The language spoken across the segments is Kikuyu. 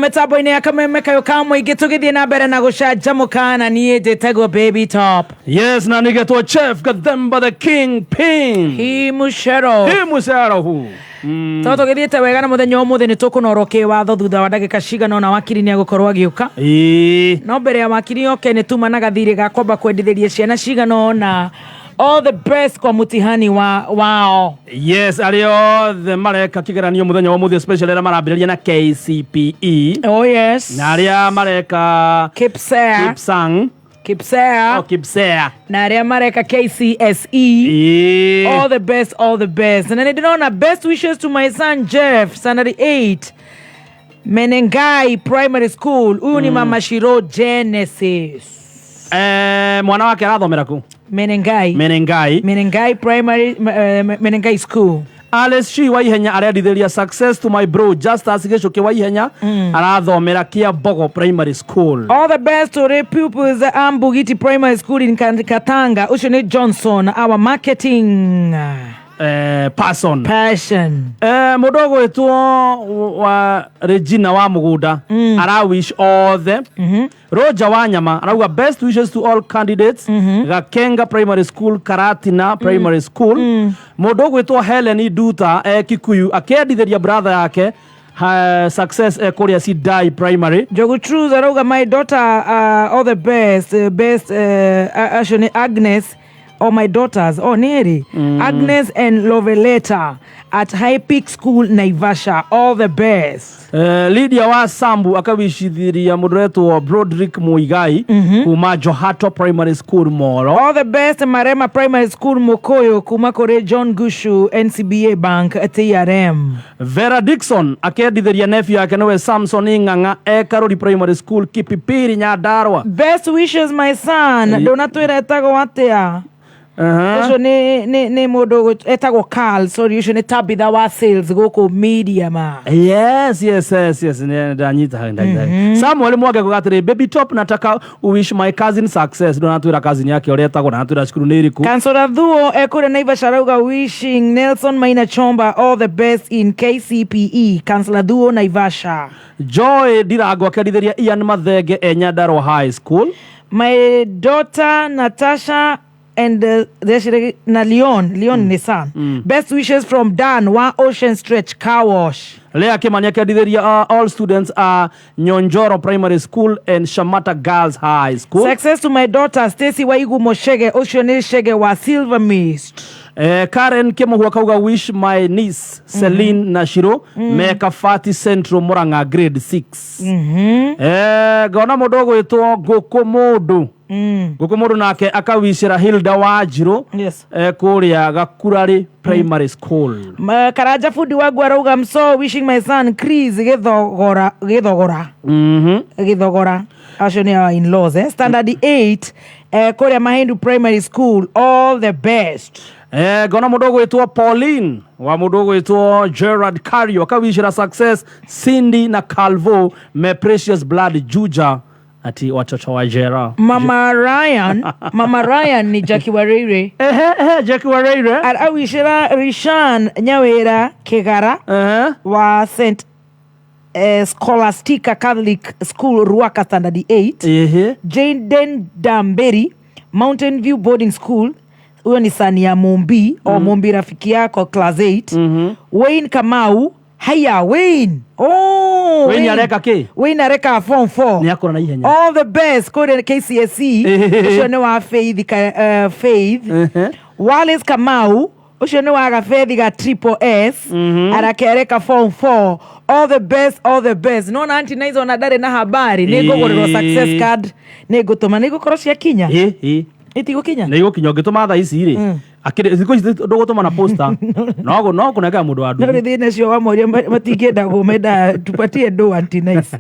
Mĩtambo-inĩ ya Kameme Kayũ ka Mũingĩ, tũgĩthiĩ na mbere na gũcanjamũka, na niĩ njĩtagwo Baby Top. Yes, na nigetwo Chef Gathemba the King Pin. Hi mucero. Hi mucero hu. To tũgĩthiĩte wega na mũthenya ũmũthĩ nĩ tũkũnorwo kĩwatho thutha wa ndagĩka cigana ũna wakiri nĩ egũkorwo agĩũka. No mbere ya wakiri oke nĩ tuma na gathirĩ ga kwamba kwendithĩria ciana cigana ũna all the best kwa mutihani wa wao. Yes, arĩa othe mareka kĩgeranio mũthenya wa ũmũthĩ, especially arĩa marambĩrĩria na KCPE Oh yes. na arĩa mareka Kipsea. Kipsang. Kipsea. Oh, Kipsea. Na arĩa mareka KCSE. All the best, all the best. Na nĩ ndĩrona best wishes to my son Jeff, standard 8, Menengai Primary School. Huyu ni Mama Shiro Genesis. Mwana wake arathomera ku? Menengai. Menengai. Menengai Primary, Menengai School. Alice Shi wa Ihenya arendithĩria success to my bro Justus Gĩcũkĩ wa Ihenya, arathomera Kĩambogo Primary School. All the best to the pupils at Ambugiti Primary School in Katanga. Ucio ni Johnson, our marketing person. Passion. Mũndũ ũgwĩtwo wa Regina wa Mũgũnda ara wish othe. Roger wa Nyama arauga best wishes to all candidates, Gakenga Primary School, Karatina Primary School. Mũndũ ũgwĩtwo Helen Duta e Kikuyu akĩendithĩria brother yake success e kũrĩa Sidai Primary. Jogu Truth arauga my daughter, all the best, best, acio ni Agnes or my daughters, oh, neri Agnes and Loveleta at High Peak School, Naivasha, all the best. Lydia wa Sambu akawicithiria mũndũ ũretwo Broderick Muigai kuma Johato Primary School, Moro. All the best Marema Primary School, Mukoyo, kuma kũrĩ John Gushu, NCBA Bank TRM. Vera Dixon akendithĩria nephew yake nĩwe Samson Ng'ang'a e Karori Primary School, Kipipiri, Nyandarua. Best wishes, my son, ndũnatwĩra etagwo atĩa. Ũcio nĩ mũndũ etagwo Carl, sorry, ũcio nĩ Tabitha wa sales gũkũ Media Ma. Yes, ndanyita, ndanyita. Samuel Mwage kuga atĩrĩ, "Baby Top, nataka wish my cousin success." Ndũnatwĩra cousin yake ũrĩa etagwo, ndanatwĩra cukuru nĩ ĩrĩkũ. Kansora Thuo ekũrĩa Naivasha arauga wishing Nelson Maina Chomba all the best in KCPE. Kansela Thuo, Naivasha. Joy Ndirango akendithĩria Ian Mathenge e Nyandarua High School. My daughter Natasha and na Leon, Leon ni son. Best wishes from Dan wa Ocean Stretch Car Wash. Lea Kimani akendithĩria all students Nyonjoro Primary School and Shamata Girls High School. Success to my daughter Stacy Waigu Moshege, ũcio nĩ Shege wa Silver Mist. Karen Kimuhu akauga wish my niece Celine Nashiro me Kabati Central, Murang'a, grade 6. Ngona mũndũ ũgwĩtwo Ngũkũ mũndũ. Ngũkũ mũndũ nake akawicĩra Hilda Wanjirũ kũrĩa Gakurari Primary School. Karanja fundi wangu arauga mso wishing my son Chris Githogora, Githogora. Githogora, acio nĩ our in-laws, eh? Standard 8 kũrĩa Mahindu Primary School, all the best. Ngona mũndũ ũgwĩtwo Pauline wa mũndũ ũgwĩtwo Gerard Cario akawicĩra success Cindy na Calvo me Precious Blood Juja, ati watoto wa Gerard. Mama Ryan, Mama Ryan ni Jackie Wareire. Ehe, Jackie Wareire. Arawicĩra Rishan Nyawĩra Kĩgara wa St Scholastica Catholic School, Ruaka, standard 8. Jaden Damberi, Mountain View Boarding School, huyo ni son ya Mumbi o Mumbi rafiki yako, class 8. Wayne Kamau, haya Wayne, oh, Wayne areka kĩ? Wayne areka form 4. Nĩ akũra na ihenya. All the best kũrĩa KCSE. Ũcio nĩ wa Faith, Faith. Wallace Kamau, ũcio nĩ wa gabethi ga Triple S, arakereka form 4. All the best, all the best. Nona Aunty Nice ona ndarĩ na habari nĩ ngũgũrĩrwo success card, nĩ ngũtũma, nĩ igũkorwo ciakinya. Ĩ. Itigũkinya. Nĩ igũkinya ũngĩtũma thaa ici rĩ. Akĩrĩ thikũ ici ndũgũtũma na posta, no kũnengera mũndũ wa No nduthi. rĩ thĩna ũcio wa moria matingĩenda menda tupatie ndo Aunty Nice.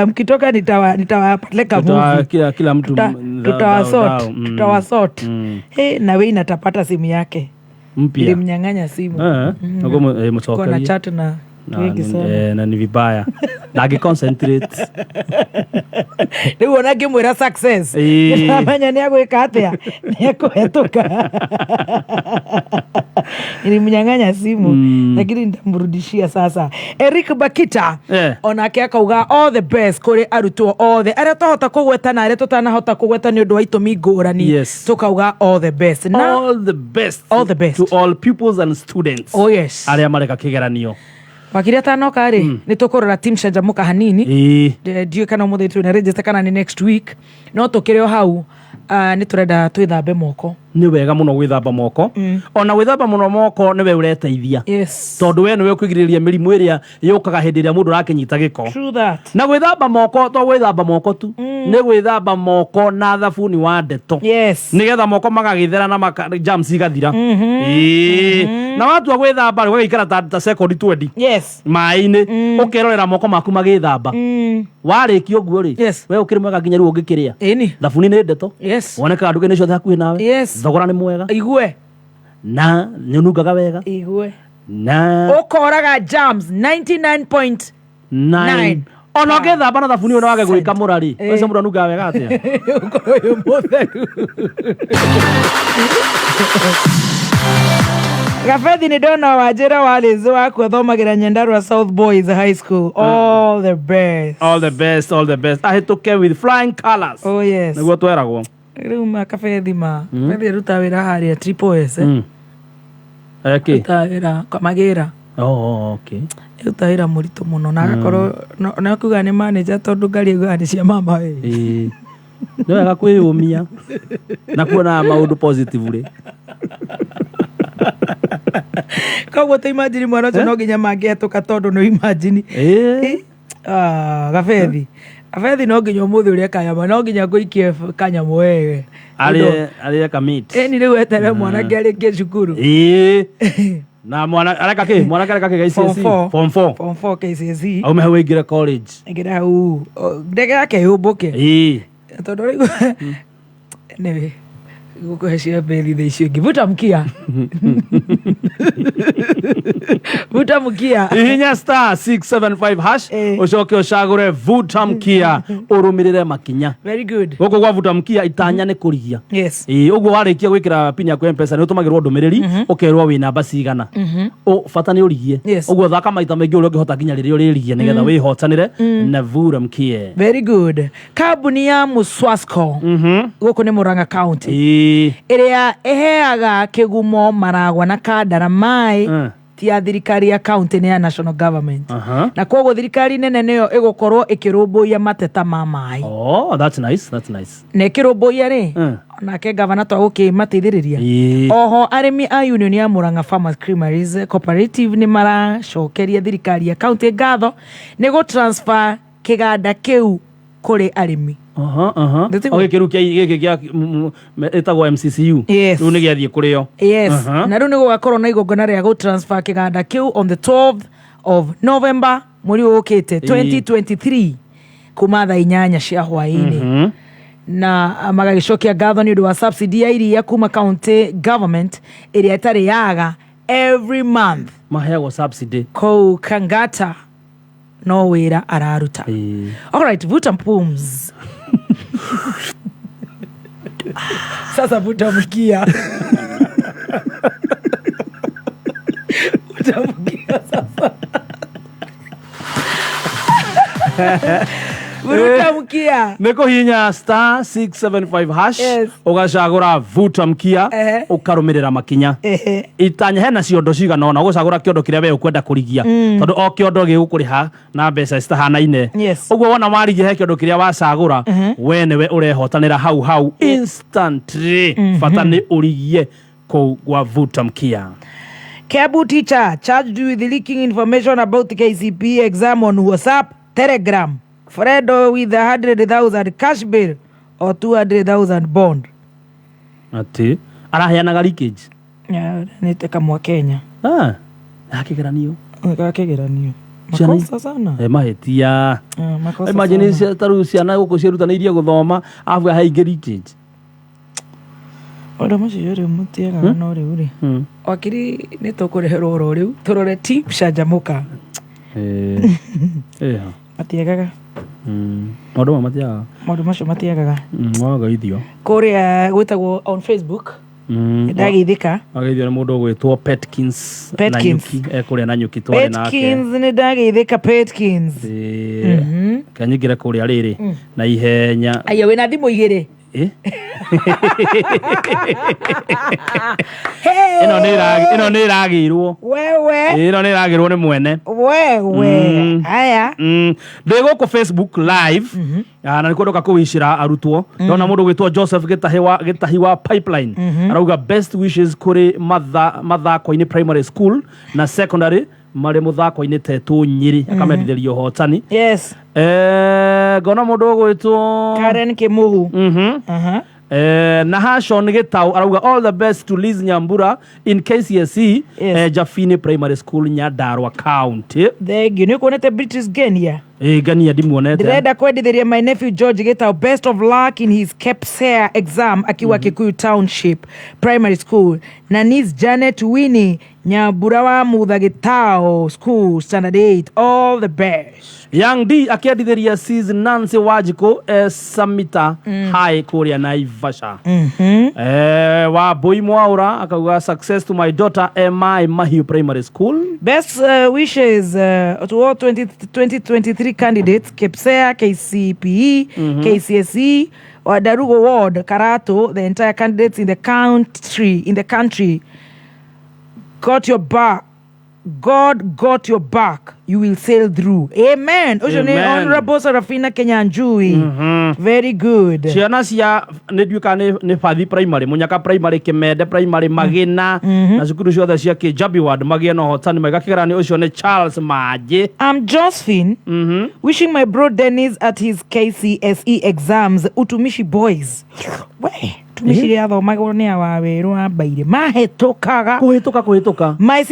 Mkitoka nitawapeleka movie. Kila mtu Tutawasort. dhao. Tutawasort. Hey, na Wayne atapata simu yake. Mpya. Nilimnyang'anya simu. Naguo Kwa na mũcokerie. chat na Na wengi sana. Na ni vibaya na concentrate. Rĩu ona ngĩmwĩra success, nĩndamenya nĩ agwĩka atĩa, nĩ ekũhetũka. Nilimnyang'anya simu, lakini nitamrudishia. Sasa Eric Bakita onake akauga all the best kũrĩ arutwo othe arĩa twahota kũgweta na arĩa tũtanahota kũgweta nĩ ũndũ wa itũmi ngũrani. Tũkauga all the best na All the best. All the best. To all pupils and students Oh yes. arĩa mareka kĩgeranio. Wakiri atanoka rĩ, nĩ tũkũrora team Canjamũka hanini. Ndiũĩ kana ũmũthĩ twĩna register kana nĩ next week, no tũkĩrĩ o hau, nĩ tũrenda twĩthambe moko. Nĩ wega mũno gwĩthamba moko. Ona gwĩthamba mũno moko nĩwe ũreteithia, tondũ we nĩwe ũkwĩgirĩrĩria mĩrimũ ĩrĩa yũkaga hĩndĩ ĩrĩa mũndũ arakĩnyita gĩko. True that. Na gwĩthamba moko to gwĩthamba moko tu, nĩ gwĩthamba moko na thabuni wa ndeto, nĩgetha moko magagĩthera na germs igathira. Ĩĩ. Na watua gwĩthamba rĩ, ũgagĩikara ta sekondi 20 maĩ-inĩ ũkerorera moko maku magĩthamba. Warĩkia ũguo rĩ, we ũkĩrĩ mwega nginya rĩu ũngĩkĩrĩa. Thabuni nĩ ndeto, wonekaga nduka-inĩ ciothe hakuhĩ nawe. Thogora nĩ mwega. Igue. Na nĩ ũnungaga wega. Igue. Na ũkoraga germs 99.9. Nine. Ona ũngĩthamba na thabuni ũyũ na wage gwĩkamũra rĩ, ũcio mũndũ anungaga wega atĩa? Ũkorwo wĩ mũtheru. Gabethi, nĩ ndona wanjĩra warĩzi waku athomagĩra Nyandarua South Boys High School. All the best. All the best, all the best. Ahĩtũke with flying colors. Oh yes. Nĩguo tweragwo. Rĩu ma Kabethi, ma Kabethi aruta wĩra harĩa Triple S, eh? Eki. Aruta wĩra kwa magĩra. Oh, okay. Aruta wĩra mũritũ mũno na agakorwo no kuga nĩ manager, tondũ ngari augaga nĩ cia mama we. Ĩĩ. Nĩ wega kwĩyũmia na kuona maũndũ positively. Koguo ta imagine mwana ũcio no nginya mangĩhetũka, tondũ no imagine. Ah, Gabethi, Gabethi, no nginya ũmũthĩ ũrĩa kanyama, no nginya ngũikie kanyamũ wewe. Arĩe arĩe kamit. Ĩni rĩu eterere mwanake arĩkie cukuru. Ĩĩ. Na mwana areka kĩ? Mwanake areka kĩ? Form KCSE? four. Form 4. Form 4 KCSE. Aume hau aingĩre college. Ingĩra hau ndege yake yũmbũke. Tondũ rĩu anyway, gũkũhe cia mbeli tha icio ingĩ. Vuta mkia, vuta mkia. Hihinya *675#, ũcoke ũcagũre vuta mkia, ũrũmĩrĩre makinya. Very good. Gũkũ gwa vuta mkia itanya nĩ kũrigia. Ĩĩ, ũguo warĩkia gwĩkĩra pin yaku ya Mpesa nĩ ũtũmagĩrwo ndũmĩrĩri ũkerwo wĩ namba cigana. Bata nĩ ũrigie. Ũguo thaka maita maingĩ ũrĩa ũngĩhota nginya rĩrĩa ũrĩrigia, nĩgetha wĩhotanĩre na vuta mkia. Very good. Kambuni ya Muswasco gũkũ nĩ Murang'a County, ĩrĩa ĩheaga Kĩgumo, Maragwa na Kandara maĩ, ti ya thirikari ya county, nĩ ya national government. Na koguo thirikari nene nĩyo ĩgũkorwo ĩkĩrũmbũiya mateta ma maĩ. Oh, that's nice, that's nice. Na ĩkĩrũmbũiya rĩ, onake gavana twagũkĩmateithĩrĩria. Oho arĩmi a union ya Murang'a Farmers Creameries Cooperative nĩ maracokeria thirikari ya county ngatho nĩ gũ transfer kĩganda kĩu kũrĩ arĩmi. Aha. Ndĩtiguo? O gĩkĩ rĩu gĩkĩ kĩa ĩtagwo MCCU. Rĩu nĩ gĩathiĩ kũrĩ o. Yes. Na rĩu nĩ gũgakorwo na igongona rĩa gũ transfer kĩganda kĩu on the 12th of November, mweri ũyũ ũkĩte 2023, kuma thaa 8 cia hwaĩ-inĩ. Na magagĩcokia ngatho nĩ ũndũ wa subsidy ya iria kuma county government ĩrĩa ĩtarĩ yaga every month. Maheagwo subsidy. Kũu Kangata no wĩra araruta. Alright, vuta pumzi sasa, vuta mkia, vuta mkia sasa, vuta mkia. Nĩ kũhihinya *675#, ũgacagũra vuta mkia, ũkarũmĩrĩra makinya. Itanya hena ciondo cigana ũna, ũgũcagũra kĩondo kĩrĩa we ũkwenda kũrigia, tondũ o kĩondo gĩgũkũrĩha na mbeca citahanaine. Ũguo wona warigia he kĩondo kĩrĩa wacagũra, we nĩwe ũrehotanĩra hau hau instantly. Bata nĩ ũrigie kũu gwa vuta mkia. Kiambu teacher charged with leaking information about KCPE exam on WhatsApp, Telegram. Fredo with 100,000 cash bail or 200,000 bond. Atĩ araheanaga leakage? Nĩ kamwa Kenya. Ah, akĩgeranio. Gakĩgeranio. Makosa sana. Eh, mahĩtia. Makosa Imagine sana. ta rĩu ciana gũkũ ciĩrutanĩirie gũthoma, arabu haingĩ leakage. Maũndũ macio rĩu mũtiagaga, no rĩu rĩ, wakiri, nĩ tũkũreherwo oro rĩu tũrore team Canjamũka. Eh. Matiagaga. Maũndũ maya matiagaga. Maũndũ macio matiagaga. Wagaithio. Kũrĩa gwĩtagwo on Facebook. Ndageithĩka. Ageithio nĩ mũndũ ũgwĩtwo Petkins. Petkins. Nanyuki, ekũrĩa Nanyuki twarĩ nake. Petkins, nĩ ndageithĩka Petkins. Kanyingĩre kũrĩa rĩrĩ na ihenya. Aya, wĩna thimũ igĩrĩ? Eh? Hey! Ĩno nĩ ĩragĩirwo. Wewe. Ĩno nĩ ĩragĩrwo nĩ mwene. Wewe, aya. Ndĩ gũkũ Facebook live. Ah, na nĩkuo ndoka kũwicĩra arutwo. Ndona mũndũ ũgwĩtwo Joseph Gĩtahi wa, Gĩtahi wa Pipeline arauga best wishes kũrĩ mathako-inĩ primary school na secondary marĩ mũthako-inĩ Tetũ Nyĩrĩ, akamendithĩria ũhotani. Ngona mũndũ ũgwĩtwo Karen Kimuhu. Na Hashon Gitau arauga all the best to Liz Nyambura in KCSE. Jafini Primary School, Nyandarua County. Thank you. Nĩ ũkuonete Beatrice Genia? Ĩ, Ngenia ndimuonete. Ndĩrenda kwendithĩria my nephew George Gitau best of luck in his KPSEA exam akiwa Kikuyu Township Primary School, na niece Janet Winnie Nyambura wa Mutha Gitau School, standard 8, all the best. Young D akĩendithĩria Sis Nancy Wanjikũ, Samita High kũrĩa Naivasha. Wa Mbui Mwaura akauga success to my daughter Mai Mahiu Primary School. Best wishes to all 2023 candidates, KPSEA, KCPE, KCSE, Wadarugo Ward, Karato, the entire candidates in the country. Got your back. God got your back. You will sail through. Amen. Ũcio nĩ Amen. Honorable Sarafina Kenyanjui. Very good. Ciana cia nä nduä nä bathi primary, Munyaka Primary, Kimende Primary, Magina na cukuru ciothe cia Kijabi Ward magĩe na ũhotani mwega kĩgeranio. Ũcio nĩ Charles Manjĩ. I'm Josephine, wishing my bro Dennis at his KCSE exams, Utumishi Boys. We, Utumishi rĩa athomagwo nĩ awawerũ wa mbairĩ mahĩtũkaga. Kũhĩtũka, kũhĩtũka. My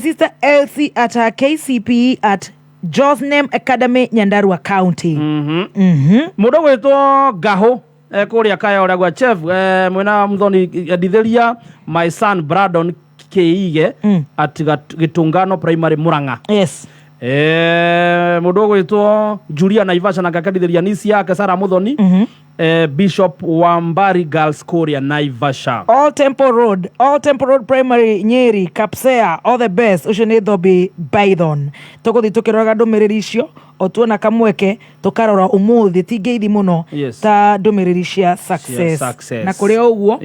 sister Elsie at her KCPE at Josnem Academy, Nyandarua County. Mũndũ gwĩtwo Ngahũ kũrĩa Kayore gwa chef, mwena Muthoni, endithĩria my son Brandon Kĩige at Gĩtũngano Primary, Murang'a. Mũndũ ũgwĩtwo Julia Naivasha na ngakendithĩria nisi yake Sara Muthoni, Bishop Wambari Girls kũrĩa Naivasha. All Temple Road Primary, Nyeri, Kapsea, all the best. Ũcio nĩ Thobi Bython. Tũgũthiĩ tũkĩroraga ndũmĩrĩri icio o tuona kamweke tũkarora ũmũthĩ ti ngeithi mũno ta ndũmĩrĩri cia success. Success. Na kũrĩ o ũguo,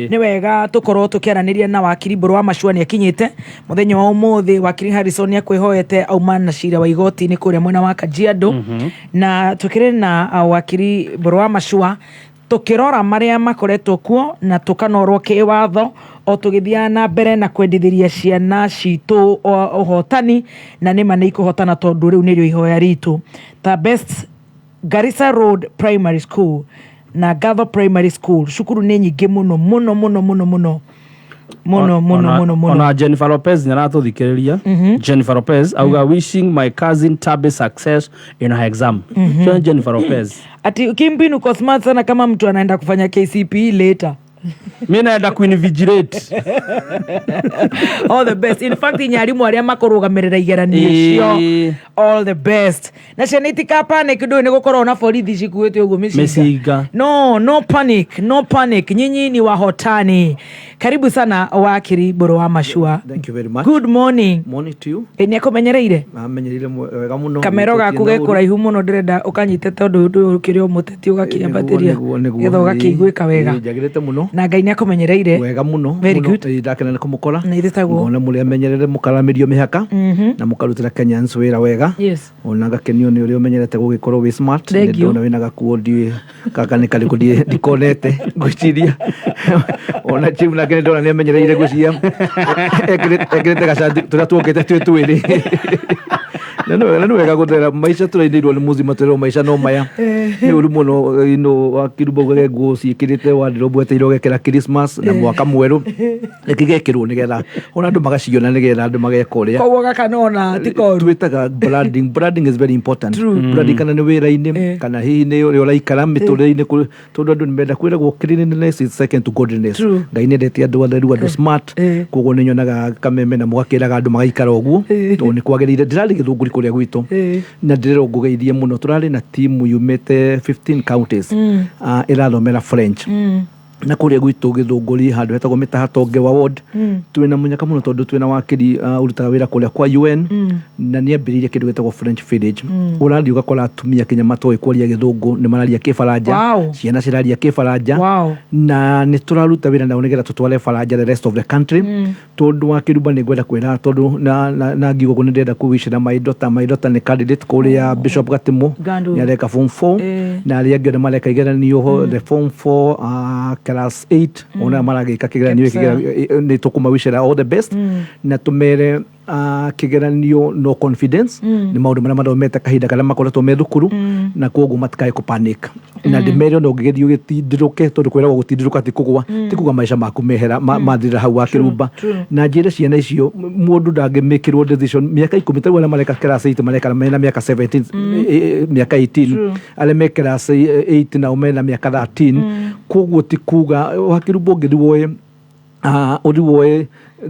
nĩ wega tũkorwo tũkĩaranĩria na wakiri Mbũrũ wa Macua. Nĩ akinyĩte mũthenya wa ũmũthĩ. Wakiri Harrison nĩ akwĩhoete auma na cira wa igoti-inĩ kũrĩa mwena wa Kajiado, na tũkĩrĩ na wakiri Mbũrũ wa Macua tũkĩrora marĩa makoretwo kuo na tũkanorwo kĩwatho o tũgĩthiaga na mbere na kwendithĩria ciana citũ ũhotani, na nĩma nĩ ikũhotana tondũ rĩu nĩrĩo ihoya ritũ. Ta best Garissa Road Primary School na Gatho Primary School, cukuru nĩ nyingĩ mũno mũno mũno mũno mũno mũno mũno mũno mũno. Ona Jennifer Lopez nĩ aratũthikĩrĩria. Jennifer Lopez auga wishing my cousin Tabe success in her exam. Sio Jennifer Lopez. Ati Kimbinu uko smart sana kama mtu anaenda kufanya KCPE later. Mi naenda kuinvigilate. All the best. In fact, inya arimũ arĩa makũrũgamĩrĩra igeranio icio, all the best. Na ciana itikapanic, ndũĩ nĩ gũkorwo na borithi cikuĩte ũguo mĩcinga. Mĩcinga. No, no panic, no panic, nyinyi ni wahotani. Karibu sana, wakiri Mbũrũ wa Macua. Thank you very much. Good morning. Morning to you. Ĩ, nĩ akũmenyereire? Amenyereire wega mũno. Kamero gaku ge kũraihu mũno, ndĩrenda ũkanyite tondũ ũndũ ũyũ ũkĩrĩ o mũteti ũgakĩambatĩria getha ũgakĩiguĩka wega. Njagĩrĩte mũno. Na Ngai nĩ akũmenyereire. Wega mũno. Very mũno. good. Ĩĩ, ndakena nĩ kũmũkora. Na ithe taguo. Ngona mũrĩ amenyerere, mũkaramĩrio mĩhaka na mũkarutĩra Kenyans wĩra wega. Ona ngakenio nĩ ũrĩa ũmenyerete gũgĩkorwo wĩ smart. Thank you. Nĩ ndona wĩna gakuo, ndiũĩ gaka nĩ karĩkũ, ndikonete ngwĩciria. Ona chief nake nĩ ndona nĩ amenyereire, ngwĩciria ekĩrĩte gacati tũrĩa tuokĩte twĩ twĩrĩ. Na nĩ wega gũthera maica tũrainĩirwo nĩ mũzima, twĩrwo maica no maya. Nĩ ũru mũno ino wakirumba ugage nguo ciĩkĩrĩte wardrobe wetereire ũgekĩra Christmas na mwaka mwerũ nĩkĩgekĩrwo nĩgetha ona andũ magaciona, nĩgetha andũ mageka ũrĩa. Koguo gaka nona ti koru. Twĩtaga branding. Branding is very important. True. Branding kana nĩ wĩra-inĩ kana hihi nĩ ũrĩa ũraikara mĩtũrĩre-inĩ, tondũ andũ nĩmenda kwĩragwo cleanliness is second to godliness. True. Ngai nĩendete andũ atheru, andũ smart. Koguo nĩ nyonaga kameme na mũgakĩraga andũ magaikara ũguo tondũ nĩ kwagĩrĩire. Ndĩrarĩ Gĩthũngũri kũrĩa gwitũ na ndĩrerwo ngũgeithie mũno. Tũrarĩ na timu yumĩte 15 counties, ĩrathomera French. Na kũrĩa gwitũ Gĩthũngũri, handũ hetagwo Mĩtahato, Ngewa Ward, twĩna mũnyaka mũno tondũ twĩna wakiri ũrutaga wĩra kũrĩa kwa UN, na nĩ ambĩrĩirie kĩndũ gĩtagwo French Village. Ũrathiĩ ũgakora atumia kinya matoĩ kwaria Gĩthũngũ nĩ mararia Kĩbaranja. Ciana ciraria Kĩbaranja. Na nĩ tũraruta wĩra nao nĩgetha tũtware Baranja the rest of the country, tondũ wa Kĩrumba nĩ ngwenda kwĩra tondũ na ngiuga ũguo nĩ ndĩrenda kũwicĩra my daughter. My daughter nĩ candidate kũrĩa Bishop Gatimo. Gandu. Nĩ areka form 4. Na arĩa angĩ othe mareka igeranio, the form 4, class 8, ona maragĩka kĩgeranio gĩkĩ. Nĩ tũkũmawicĩra all the best na tũmere kĩgeranio no confidence nĩ maũndũ marĩa mathomete kahinda karĩa makoretwo me thukuru, na koguo matikae kũ panic, na ndĩmere ona ũngĩgerio gĩtindĩrũke, tondũ kwĩragwo gũtindĩrũka ti kũgwa, ti kuga maica maku mehera mathirĩra hau wa Kĩrumba. Na njĩre ciana icio mũndũ ndangĩmĩkĩrwo decision mĩaka 10. Tarĩu arĩa mareka class 8 mareka mena mĩaka 17, mĩaka 18. Arĩa me class 8 nao mena mĩaka 13. Koguo ti kuga wakĩrumba ũngĩthiĩ woe ũthi woe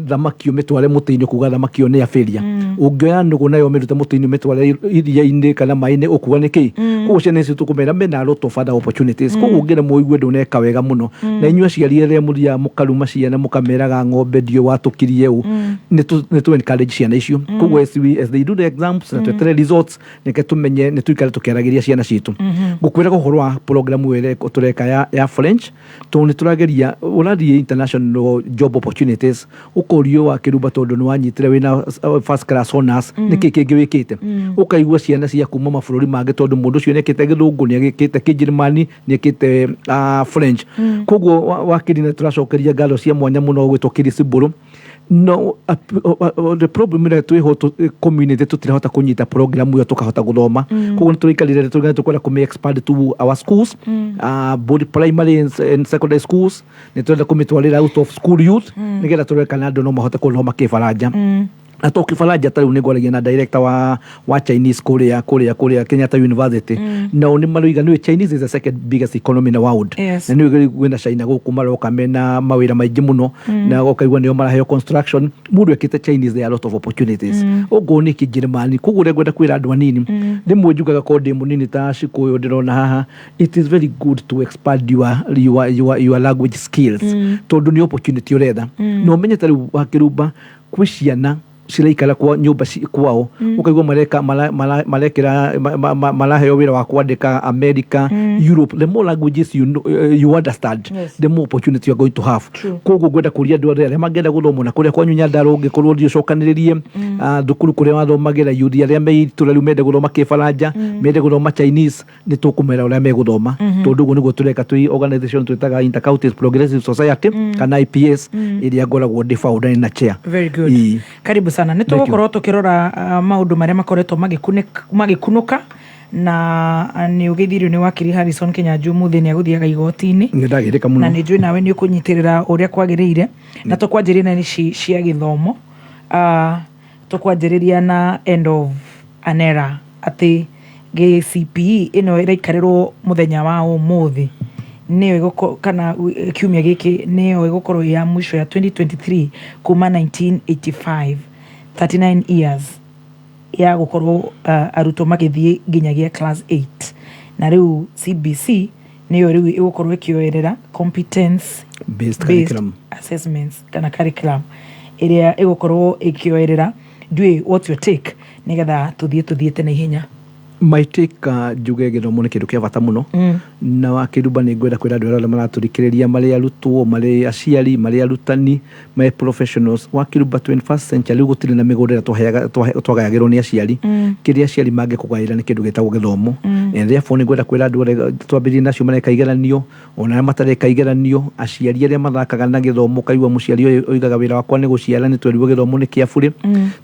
thamaki ũmĩtware mũtĩ-inĩ kuga thamaki ĩyo nĩ ya failure. Ũngĩoya nũgũ nayo ũmĩrute mũtĩ-inĩ ũmĩtware iria-inĩ kana maĩ-inĩ, ũkuga nĩ kĩ? Koguo ciana icio tũkũmera mena a lot of other opportunities. Koguo ũngĩremwo ũigue ndũneka wega mũno, na inyuĩ aciari arĩa mũthiaga mũkaruma ciana mũkameraga ng'ombe ndiũ watũkirie ũ, nĩ tũ encourage ciana icio. Koguo as they do the exams na twetere results, reke tũmenye nĩ tũikare tũkĩaragĩria ciana citũ. Ngũkwĩraga ũhoro wa program ĩrĩa tũreka ya French, tondũ nĩ tũrageria ũrathiĩ international job opportunities, ũkorio wa Kĩrumba, tondũ nĩ wanyitire wĩna first class honors, nĩkĩ kĩngĩ wĩkĩte? Ũkaigua ciana cia kuma mabũrũri mangĩ, tondũ mũndũ ũcio nĩekĩte Gĩthũngũ, nĩ agĩkĩte Kĩnjĩrĩmani, nĩ ekĩte French. Koguo wakiri nĩ tũracokeria ngatho cia mwanya mũno gwĩtwo Chris Mbũrũ. No the problem ĩrĩa twĩho community, tũtirahota kũnyita program ĩyo tũkahota gũthoma. Koguo nĩ tũraikarire tũraikarire tũkwenda kũmĩ expand to our schools, both primary and secondary schools. Nĩ tũrenda kũmĩtwarĩra out of school youth nĩgetha tũrore kana andũ no mahote gũthoma Kĩbaranja, na to Kĩbaranja. Ta rĩu nĩ ngwaragia na director wa Chinese kũrĩa Kenyatta University, nao nĩ maroiga nĩ Chinese is the second biggest economy in the world. Na nĩ kwĩna China gũkũ maroka mena mawĩra maingĩ mũno, na ũkaigua nĩo maraheo construction. Mũndũ ekĩte Chinese, there are a lot of opportunities. Ũguo nĩ Kĩnjĩrĩmani. Koguo ũrĩa ngwenda kwĩra andũ anini, rĩmwe njugaga korwo ndĩ mũnini ta Cikũyũ ndĩrona haha, it is very good to expand your language skills, tondũ nĩ opportunity ũretha. Na ũmenye ta rĩu wa Kĩrumba kwĩ ciana ciraikara kwa nyũmba kwao, ũkaigua mareka marekĩra maraheo wĩra wa kwandĩka America, Europe. The more languages you know, you understand, the more opportunity you are going to have. Koguo ngwenda kũria andũ arĩa mangĩenda gũthoma na kũrĩa kwanyu Nyandarua, ũngĩkorwo ũthiĩ ũcokanĩrĩrie thukuru kũrĩa wathomagĩra, youth arĩa me itũra rĩu mende gũthoma Kĩbaranja, mende gũthoma Chinese, nĩ tũkũmera ũrĩa megũthoma, tondũ ũguo nĩguo tũreka twĩ organization twĩtaga Intercounties Progressive Society kana IPS, ĩrĩa ngoragwo ndĩ founder na chair. Very good. Ĩĩ. Karibu sana. Nĩ Thank you. tũgũkorwo tũkĩrora maũndũ marĩa makoretwo magĩkunũka, na nĩ ũgeithirio nĩ wakiri Harrison Kinyanjui. Ũmũthĩ nĩ agũthiaga igoti-inĩ. Nĩ ndagĩrĩka Na mũno. nĩ njũĩ nawe nĩ ũkũnyitĩrĩra ũrĩa kwagĩrĩire, na tũkwanjĩrĩria na ici cia gĩthomo. Tũkwanjĩrĩria na end of an era, atĩ KCPE ĩno ĩraikarĩrwo mũthenya wa ũmũthĩ nĩyo kana kiumia gĩkĩ nĩyo ĩgũkorwo ĩ ya mũico ya 2023 kuma 1985, 39 years ya gũkorwo arutwo magĩthiĩ nginyagia class 8, na rĩu CBC nĩyo rĩu ĩgũkorwo ĩkĩoerera competence based based curriculum. Assessments kana curriculum ĩrĩa ĩgũkorwo ĩkĩoerera. Ndiũĩ what's your take, nĩgetha tũthiĩ tũthiĩte na ihenya. My take, njuge gĩthomo nĩ kĩndũ kĩa bata mũno. Na wa Kĩrumba nĩ ngwenda kwĩra andũ arĩa othe maratũthikĩrĩria, marĩ arutwo, marĩ aciari, marĩ arutani, marĩ professionals, wa Kĩrumba, 21st century rĩu gũtirĩ na mĩgũnda ĩrĩa twagayagĩrwo nĩ aciari. Kĩrĩa aciari mangĩkũgaĩra nĩ kĩndũ gĩtagwo gĩthomo. And therefore nĩ ngwenda kwĩra andũ arĩa twambĩrĩrie nacio mareka igeranio, ona arĩa matareka igeranio, aciari arĩa mathakaga na gĩthomo, ũkaigua mũciari ũyũ oigaga wĩra wakwa nĩ gũciara, nĩ twerirwo gĩthomo nĩ kĩa burĩ.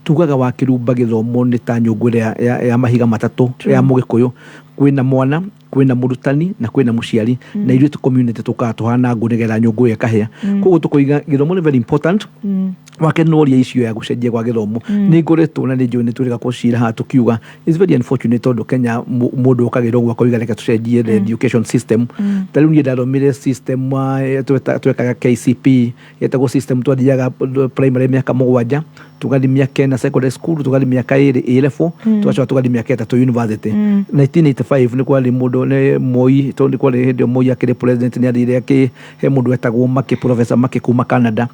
Tugaga wa Kĩrumba gĩthomo nĩ ta nyũngũ ĩrĩa ya mahiga matatũ ya Mũgĩkũyũ. Kwĩna mwana, kwĩna mũrutani na kwĩna mũciari, na ithuĩ tu community tũkaga tũhana ngũ nĩgetha nyũngũ ĩyo ĩkahĩa. Koguo tũkoiga gĩthomo nĩ very important. Wake noria icio ya gũcenjia gwa gĩthomo, nĩ ngoretwo na nĩ njũĩ nĩ twĩrĩga kũcira haha tũkiuga it's very unfortunate, tondũ Kenya mũndũ okagĩra ũguo akoiga reke tũcenjie the education system. Ta rĩu niĩ ndathomire system twekaga KCP, yetagwo system, twathiaga primary mĩaka 7. Tũgathiĩ mĩaka 4 secondary school, tũgathiĩ mĩaka 2 A level, tũgacoka tũgathiĩ mĩaka 3 university. 1985 nĩ kwarĩ mũndũ nĩ Moi, tondũ nĩ kwarĩ hĩndĩ ĩyo Moi akĩrĩ president, nĩ athire akĩ he mũndũ wetagwo Maki, Professor Maki kuma Canada.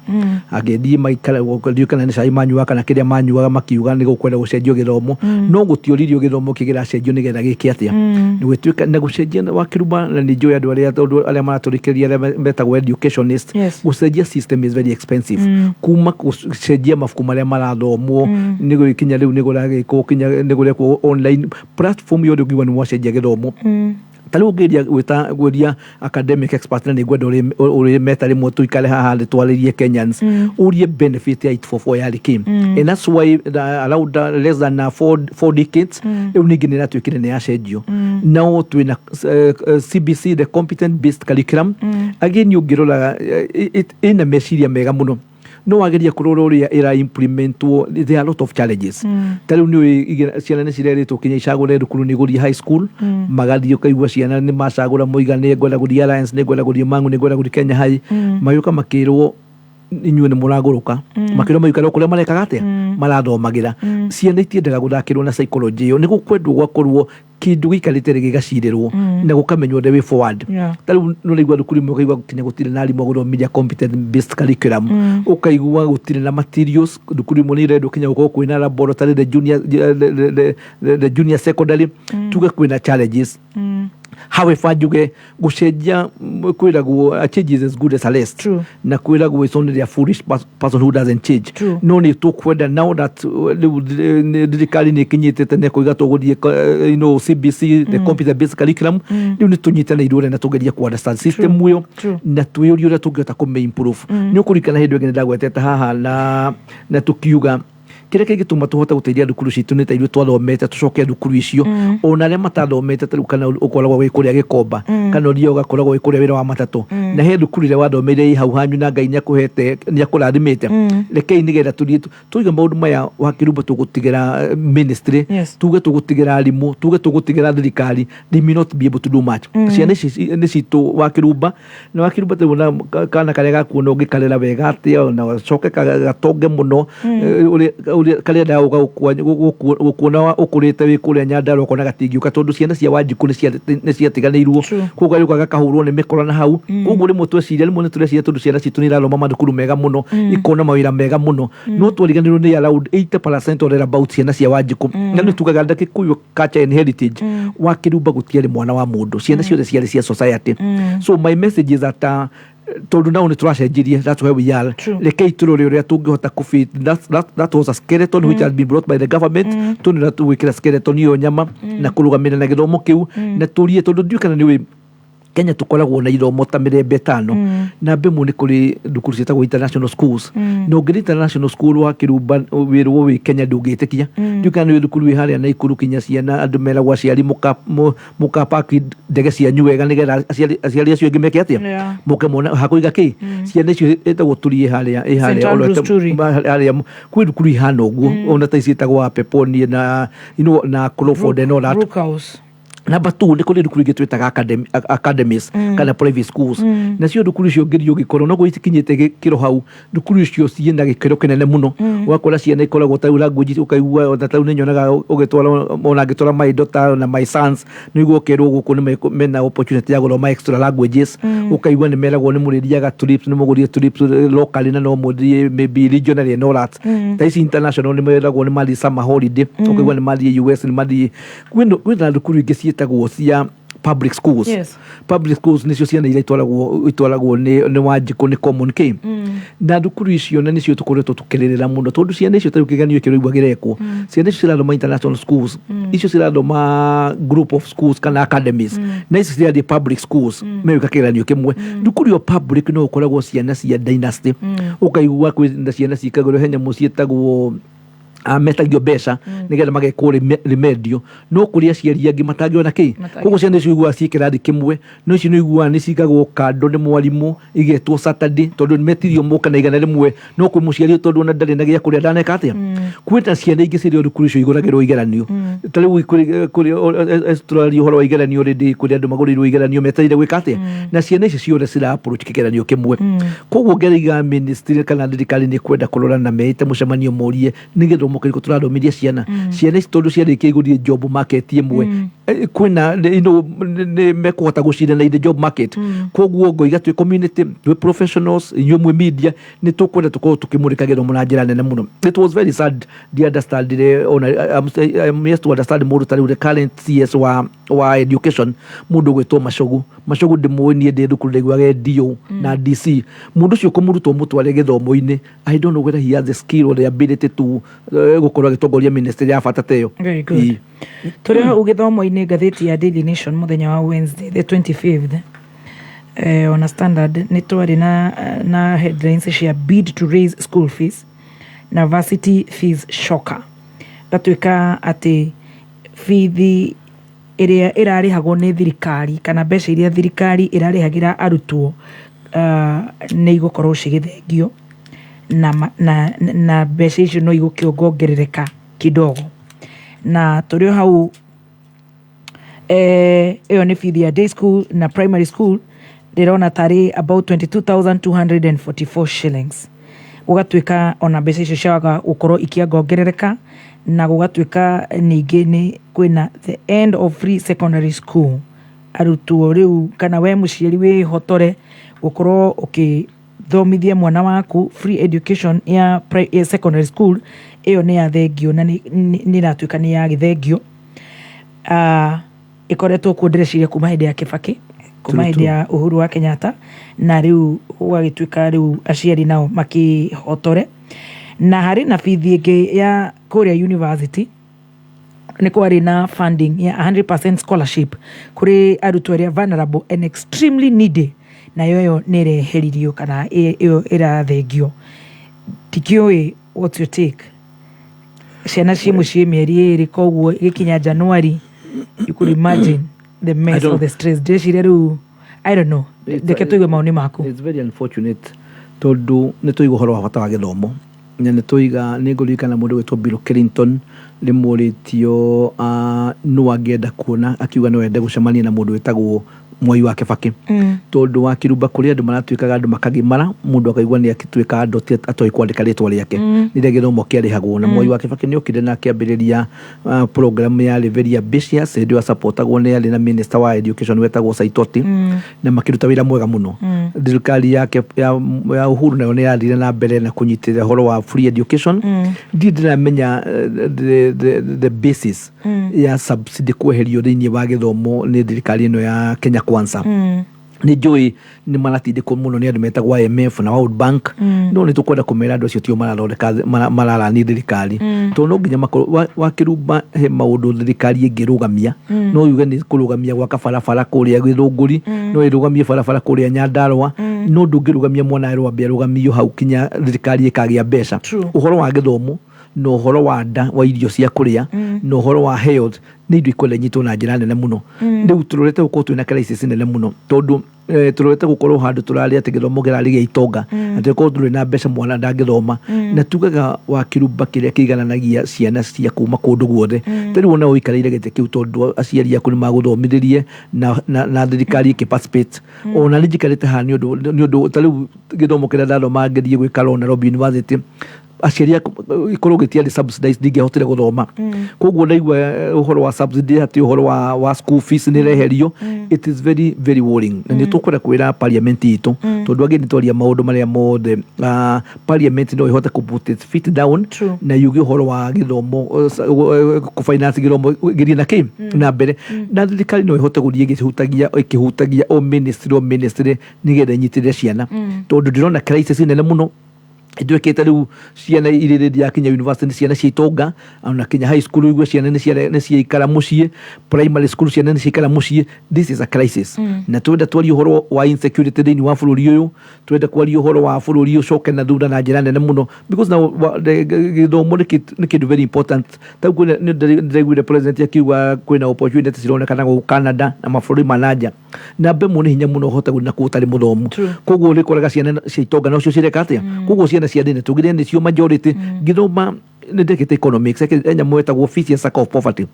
Agĩthiĩ maikara, ndiũĩ kana nĩ cai manyuaga kana kĩrĩa manyuaga, makiuga nĩ gũkwenda gũcenjio gĩthomo, no gũtioririo gĩthomo kĩracenjio nĩgetha gĩke atĩa. Nĩ gwĩtuĩka na gũcenjia wa Kĩruma, na nĩ njũĩ andũ arĩa, tondũ arĩa maratũrĩkĩria arĩa metagwo educationist, gũcenjia system is very expensive. Kuma gũcenjia mabuku marĩa marathomwo, nĩ gũgĩkinya rĩu nĩ kũragĩkwo, kinya nĩ kũrekwo online platform yothe, ũngiuga nĩ mwacenjia gĩthomo. Ta rĩu ũngĩria gwĩta gwĩria academic expert, na nĩ ngwenda ũrĩ meta rĩmwe tũikare haha thĩ twarĩrie Kenyans, ũrie benefit ya 844 yarĩ kĩ. And that's why around less than 4 decades rĩu ningĩ nĩ ĩratuĩkire nĩ yacenjio. Nao twĩna CBC, the competent based curriculum. Again, ũngĩrora ĩna meciria mega mũno, no wageria kũrora ũrĩa ĩra implementwo, there are a lot of challenges. Ta rĩu nĩ ciana nĩ cirerĩtwo kinya icagũre thukuru nĩ gũthiĩ high school, magathiĩ ũkaigua ciana nĩ macagũra, moiga nĩ ngwenda gũthiĩ Alliance, nĩ ngwenda gũthiĩ Mangu, nĩ ngwenda gũthiĩ Kenya High. Magĩũka makĩrwo inyuĩ nĩ mũragũrũka, makĩrwo maikare o kũrĩa marekaga atĩa, marathomagĩra. Ciana itiendaga gũthakĩrwo na psychology ĩyo, nĩ gũkwendwo gwakorwo kĩndũ gĩikarĩte rĩ gĩgacirĩrwo na gũkamenywo the way forward. Ta rĩu nĩ ũraigua thukuru imwe ũkaigua kinya gũtirĩ na arimũ a gũthomithia competent based curriculum, ũkaigua gũtirĩ na materials. Thukuru imwe nĩ irendwo kinya gũkorwo kwĩna laboratory, the junior secondary, tuge kwĩna challenges. However, njuge gũcenjia, kwĩragwo a change is as good as a rest. Na kwĩragwo it's only a foolish person who doesn't change. No nĩ tũkwenda now that rĩu thirikari nĩ ĩkinyĩte tene kũiga tũgũthiĩ CBC, the computer based curriculum, rĩu nĩ tũnyitanĩire ũrĩa na tũgerie ku understand system ĩyo na twĩyũrie ũrĩa tũngĩhota kũmĩ improve. Nĩ ũkũririkana hĩndĩ ĩngĩ nĩ ndagwetete haha na tũkiuga kĩrĩa kĩngĩtũma tũhote gũteithia thukuru citũ nĩ ta ithuĩ twathomete tũcoke thukuru icio, ona arĩa matathomete. Ta rĩu kana ũkoragwo wĩ kũrĩa Gĩkomba, kana ũthiaga ũgakoragwo wĩ kũrĩa wĩra wa matatũ, na he thukuru ĩrĩa wathomeire ĩ hau hanyu, na Ngai nĩakũhete, nĩakũrathimĩte. Rekei nĩgetha tũthiĩ tuiga maũndũ maya wa Kĩrumba, tũgũtigĩra ministry, tuge tũgũtigĩra arimũ, tuge tũgũtigĩra thirikari, they may not be able to do much. Ciana ici nĩ citũ wa Kĩrumba, na wa Kĩrumba tarĩu na kana karĩa gakuona ũngĩkarera wega atĩa na gacoke gatonge mũno, ũrĩa karĩa gũka gũkuona ũkũrĩte wĩ kũrĩa Nyandarua, ũkona gatingĩũka tondũ ciana cia Wanjikũ nĩ ciatiganĩirwo. Koguo gagĩũka gakahũrwo nĩ mĩkora na hau. Koguo rĩmwe tweciria, rĩmwe nĩ tũreciria tondũ ciana citũ nĩ irathoma mathukuru mega mũno, ikona mawĩra mega mũno, no twariganĩrwo nĩ around 80% or thereabout ciana cia Wanjikũ. Na nĩ tugaga the Kikuyu culture and heritage, wa Kĩrumba gũtiarĩ mwana wa mũndũ, ciana ciothe ciarĩ cia society. So my message is that tondũ nao nĩ tũracenjirie, that's where we are. Rekei tũrore ũrĩa tũngĩhota kũ that was a skeleton which has been brought by the government. Tũnĩ tũgwĩkĩra skeleton ĩyo nyama na kũrũgamĩrĩra na gĩthomo kĩu na tũrie, tondũ ndiũĩ kana nĩ ũĩ Kenya tũkoragwo na ithomo ta mĩthemba 5. Namba 1 nĩ kũrĩ thukuru ciĩtagwo international schools, na ũngĩthiĩ international school wa Kĩrumba wĩrwo wĩ Kenya ndũngĩtĩkia. Ndiũĩ kana nĩ thukuru wĩ harĩa Naikuru, kinya ciana andũ meragwo aciari mũkapaki ndege cianyu wega nĩgetha aciari acio angĩ meke atĩa, moke mona hakũiga kĩ ciana icio. Ĩtagwo Turi, ĩ harĩa ĩ St. harĩa Andrews Turi. Harĩa kwĩ thukuru ihana ũguo, ona ta ici ĩtagwo Peponi na na Crawford and all that. Brookhouse. Number two, nĩ kũrĩ thukuru ingĩ twĩtaga academies kana private schools. Nacio thukuru icio ngĩrio ũgĩkorwo noguo itikinyĩte gĩkĩro hau, thukuru icio ciĩna gĩkĩro kĩnene mũno. Ũgakora ciana ikoragwo ta rĩu language, ũkaigua ona ta rĩu nĩ nyonaga ũgĩtwara, ona ngĩtwara my daughter na my sons, nĩguo ũkerwo gũkũ nĩ mena opportunity ya gũthoma extra languages. Ũkaigua nĩ meragwo nĩ mũrĩthiaga trips, nĩ mũgũrire trips locally, na no mũthiĩ maybe regionally and all that. Ta ici international nĩ meragwo nĩ mathiĩ summer holiday, ũkaigua nĩ mathiĩ US, nĩ mathiĩ kwĩna thukuru ingĩ ciĩtagwo cia public schools. Public schools nĩcio ciana iria itwaragwo nĩ Wanjikũ, nĩ common k na thukuru icio, na nĩcio tũkoretwo tũkĩrĩrĩra mũno, tondũ ciana icio tarĩu kĩgeranio kĩraigua gĩrekwo, ciana icio cirathoma international schools, icio cirathoma group of schools kana academies, na ici cirathiĩ public schools, megwĩka kĩgeranio kĩmwe. Thukuru ĩyo public no ũkoragwo ciana cia dynasty, ũkaigua kwĩna ciana cikagĩrwo he nyamũ ciĩtagwo Metagio mbeca nĩgetha magekwo remedial, no kũrĩ aciari angĩ matangĩona kĩ. Matangĩona. Koguo ciana icio iguaga ciĩ kĩrathi kĩmwe, no icio nĩ iguaga nĩ cigagwo kando nĩ mwarimũ, igetwo Saturday tondũ nĩ metirio moka na 100, no kwĩ mũciari tondũ ona ndarĩ na gĩa kũrĩa ndaneka atĩa. Kwĩna ciana ingĩ cirĩ o thukuru icio igũragĩrwo igeranio. Ta rĩu kũrĩ tũraria ũhoro wa igeranio already, kũrĩ andũ magũrĩirwo igeranio metereire gwĩka atĩa, na ciana ici ciothe cira approach kĩgeranio kĩmwe. Koguo ngeriga ministry kana thirikari nĩ kwenda kũrora na meite mũcemanio morie nĩ gĩthomo kĩrĩkũ tũrathomithia ciana ici, tondũ ciarĩkia igũthiĩ job market ĩmwe. Kwĩna nĩ mekũhota gũcindana in the job market. Koguo ngoiga twĩ community, twĩ professionals, inyuĩ mwĩ media, nĩ tũkwenda tũkorwo tũkĩmũrĩka gĩthomo na njĩra nene mũno. It was very sad. Ndi understandire ona I'm yet to understand mũndũ ta rĩu the current CS wa education, mũndũ ũgwĩtwo Machogu. Machogu ndĩmũĩ niĩ ndĩ thukuru, ndaiguaga DO na DC. Mũndũ ũcio kũmũrutwo mũtware gĩthomo-inĩ, I don't know whether he has the skill or the ability to gũkorwo agĩtongoria ministry ya bata ta ĩyo. Very good. Tũrĩ hau gĩthomo-inĩ, ngathĩti ya Daily Nation mũthenya wa Wednesday the 25th, ona Standard nĩ twarĩ na headlines cia bid to raise school fees na varsity fees shocker. Gatuĩka atĩ bithi ĩrĩa ĩrarĩhagwo nĩ thirikari kana mbeca iria thirikari ĩrarĩhagĩra arutwo nĩ igũkorwo cigĩthengio na mbeca icio no igũkĩongongerereka kidogo. Na tũrĩ o hau, ĩyo nĩ bithi ya day school na primary school, ndĩrona tarĩ about 22,244 shillings. Gũgatuĩka ona mbeca icio ciaga gũkorwo ikĩongongerereka, na gũgatuĩka ningĩ nĩ kwĩna the end of free secondary school. Arutwo rĩu kana we mũciari wĩhotore gũkorwo ũkĩthomithia mwana waku, free education ya secondary school ĩyo nĩ yathengio na nĩ ĩratuĩka nĩ yagĩthengio. Ĩkoretwo kuo ndĩreciria kuma hĩndĩ ya Kibaki, kuma hĩndĩ ya Uhuru wa Kenyatta, na rĩu gũgagĩtuĩka rĩu aciari nao makĩhotore. Na harĩ na bithi ĩngĩ ya kũrĩa university, nĩ kwarĩ na funding ya 100% scholarship kũrĩ arutwo arĩa vulnerable and extremely needy, nayo ĩyo nĩ ĩreheririo kana ĩyo ĩrathengio. Ndikĩũĩ what's your take. Ciana ciĩ mũciĩ mĩeri 2, koguo gĩkinya January, you could imagine the mess of the stress. Ndĩreciria rĩu, I don't know, reke tũigue maoni maku. It's very unfortunate tondũ nĩ tũiga ũhoro wa bata wa gĩthomo, na nĩ tũiga nĩ ngũririkana mũndũ gwĩtwo Bill Clinton rĩmũrĩtio nũ angĩenda kuona, akiuga no ende gũcemania na mũndũ wĩtagwo Mwai wa Kibaki, tondũ wa Kirumba kũrĩ andũ maratuĩkaga andũ makagimara, mũndũ akaigua nĩ akĩtuĩka andũ atoĩ kwandĩka rĩtwa rĩake rĩrĩa gĩthomo kĩarĩhagwo. Na Mwai wa Kibaki nĩ okire na akĩambĩrĩria program yarĩ very ambitious. Hĩndĩ ĩyo asupportagwo nĩ arĩ na minister wa education wetagwo Saitoti, na makĩruta wĩra mwega mũno. Thirikari yake ya Uhuru nayo nĩ yathire na mbere na kũnyitĩrĩra ũhoro wa free education. Ndirĩ ndĩramenya the basis ya subsidy kweherio thĩinĩ wa gĩthomo nĩ thirikari ĩno ya Kenya Kwanza. Nĩ njũĩ nĩ maratindĩkwo mũno nĩ andũ metagwo IMF na World Bank, no nĩ tũkwenda kũmera andũ acio tio marathondeka mararani thirikari, tondũ no nginya makorwo wa Kĩrumba he maũndũ thirikari ĩngĩrũgamia. No yuge nĩ kũrũgamia gwaka barabara kũrĩa Gĩthũngũri, no ĩrũgamie barabara kũrĩa Nyandarũa, no ndũngĩrũgamia mwana erwo ambe arũgamio hau kinya thirikari ĩkagĩa mbeca. Ũhoro wa gĩthomo na ũhoro wa nda wa irio cia kũrĩa na ũhoro wa health nĩ indo ikwenda inyitwo na njĩra nene mũno. Rĩu tũrorete gũkorwo twĩna crisis nene mũno, tondũ tũrorete gũkorwo handũ tũrarĩ atĩ gĩthomo kĩrarĩ gĩa itonga, atĩ korwo ndũrĩ na mbeca mwana ndangĩthoma. Na tugaga wa Kĩrumba kĩrĩa kĩigananagia ciana cia kuma kũndũ guothe. Ta rĩu ona ũikarĩire gĩtĩ kĩu tondũ aciari aku nĩ magũthomithĩrie na thirikari ĩkĩ participate. Ona nĩ njikarĩte haha nĩ ũndũ ta rĩu gĩthomo kĩrĩa ndathoma ngĩthiĩ gwĩka law Nairobi University, aciari aku ikorwo gĩtiarĩ subsidized ndingĩahotire gũthoma. Koguo ndaigua ũhoro wa subsidy, atĩ ũhoro wa school fees nĩ ĩreherio, it is very very worrying. Na nĩ tũkwenda kwĩra parliament itũ, tondũ angĩ nĩ twaria maũndũ marĩa mothe, parliament no ĩhote kũ put its feet down na yuge ũhoro wa gĩthomo, kũ finance gĩthomo gĩthiĩ na kĩ na mbere, na thirikari no ĩhote gũthiĩ ĩkĩhutagia o ministry o ministry nĩgetha ĩnyitĩrĩre ciana, tondũ ndĩrona crisis nene mũno. Ituĩkĩte rĩu ciana irĩ rĩndĩ ya kinya university nĩ ciana cia itonga, ona kinya high school igue ciana nĩ ciaikara mũciĩ, primary school ciana nĩ ciaikara mũciĩ. This is a crisis. Na twenda twarie ũhoro wa insecurity thĩinĩ wa bũrũri ũyũ, twenda kwaria ũhoro wa bũrũri ũcoke na thutha na njĩra nene mũno, because now gĩthomo nĩ kĩndũ very important. Tau kwĩna nĩ ndĩraiguire president akiuga kwĩna opportunity cironekana gũkũ Canada na mabũrũri ma nanja. Namba ĩmwe, nĩ hinya mũno ũhote gũthiĩ na kũu ũtarĩ mũthomu. Koguo nĩ koraga ciana cia itonga nocio cireka atĩa. Koguo ciana cia thĩna, tugire nĩcio majority. Ngĩthoma nĩ ndekĩte economics, he nyamũ ĩtagwo vicious cycle of poverty.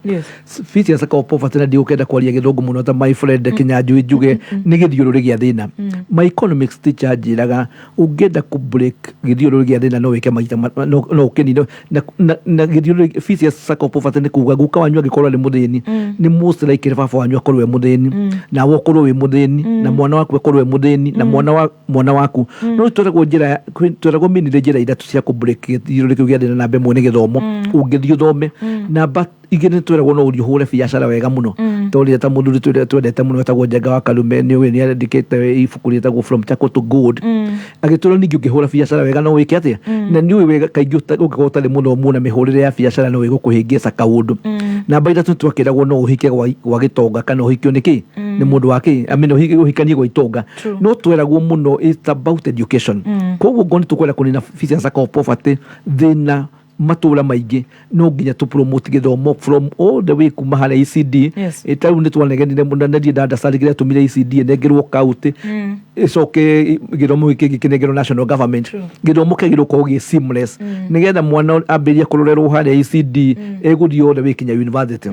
Vicious cycle of poverty, na ndigũkenda kwaria gĩthũngũ mũno ta my friend Kinyanjui, njuge nĩ gĩthiũrũrĩ gĩa thĩna. My economics teacher anjĩraga ũngĩenda kũ break gĩthiũrũrĩ gĩa thĩna, no wĩke maita no ũkĩnine na gĩthiũrũrĩ. Vicious cycle of poverty nĩ kuga guka wanyu angĩkorwo arĩ mũthĩni, nĩ most likely baba wanyu akorwo e mũthĩni, nawe ũkorwo wĩ mũthĩni, na mwana waku akorwo e mũthĩni, na mwana wa mwana waku. No tweragwo njĩra tweragwo minire njĩra ithatũ cia kũ break gĩthiũrũrĩ kĩu gĩa thĩna. Namba ĩmwe nĩ gĩthomo, ũngĩthiĩ ũthome. Namba igĩrĩ nĩ tweragwo no ũthiĩ ũhũre biacara wega mũno, tondũ ta mũthuri twendete mũno etagwo Njenga wa Karume, nĩ ũĩ nĩ andĩkĩte ibuku rĩtagwo From Charcoal to Gold, agĩtwĩra ningĩ ũngĩhũra biacara wega no wĩke atĩa. Na nĩ ũĩ wega kaingĩ ũngĩkorwo ũtarĩ mũthomu na mĩhũrĩre ya biacara no ĩgũkũhĩngĩca kaũndũ. Namba ithatũ, twakĩragwo no ũhike gwa gĩtonga kana ũhikio nĩ kĩ nĩ mũndũ wa kĩ, I mean, ũhikanie gwa itonga. No tweragwo mũno it's about education. Koguo ngoni tũkwenda kũnina vicious cycle of poverty thĩna matũra maingĩ, no nginya tũ promote gĩthomo from all the way kuma harĩa ECD. Ta rĩu nĩ twanegenire mũno na ndiĩ ndandacari kĩrĩa tũmire ECD ĩnengerwo county, ĩcoke gĩthomo gĩkĩ kĩngĩ kĩnengerwo national government. Gĩthomo kĩagĩrĩirwo gũkorwo gĩ seamless, nĩgetha mwana ambĩrĩrie kũrorerwo harĩa ECD, ĩgũthiĩ all the way kinya university.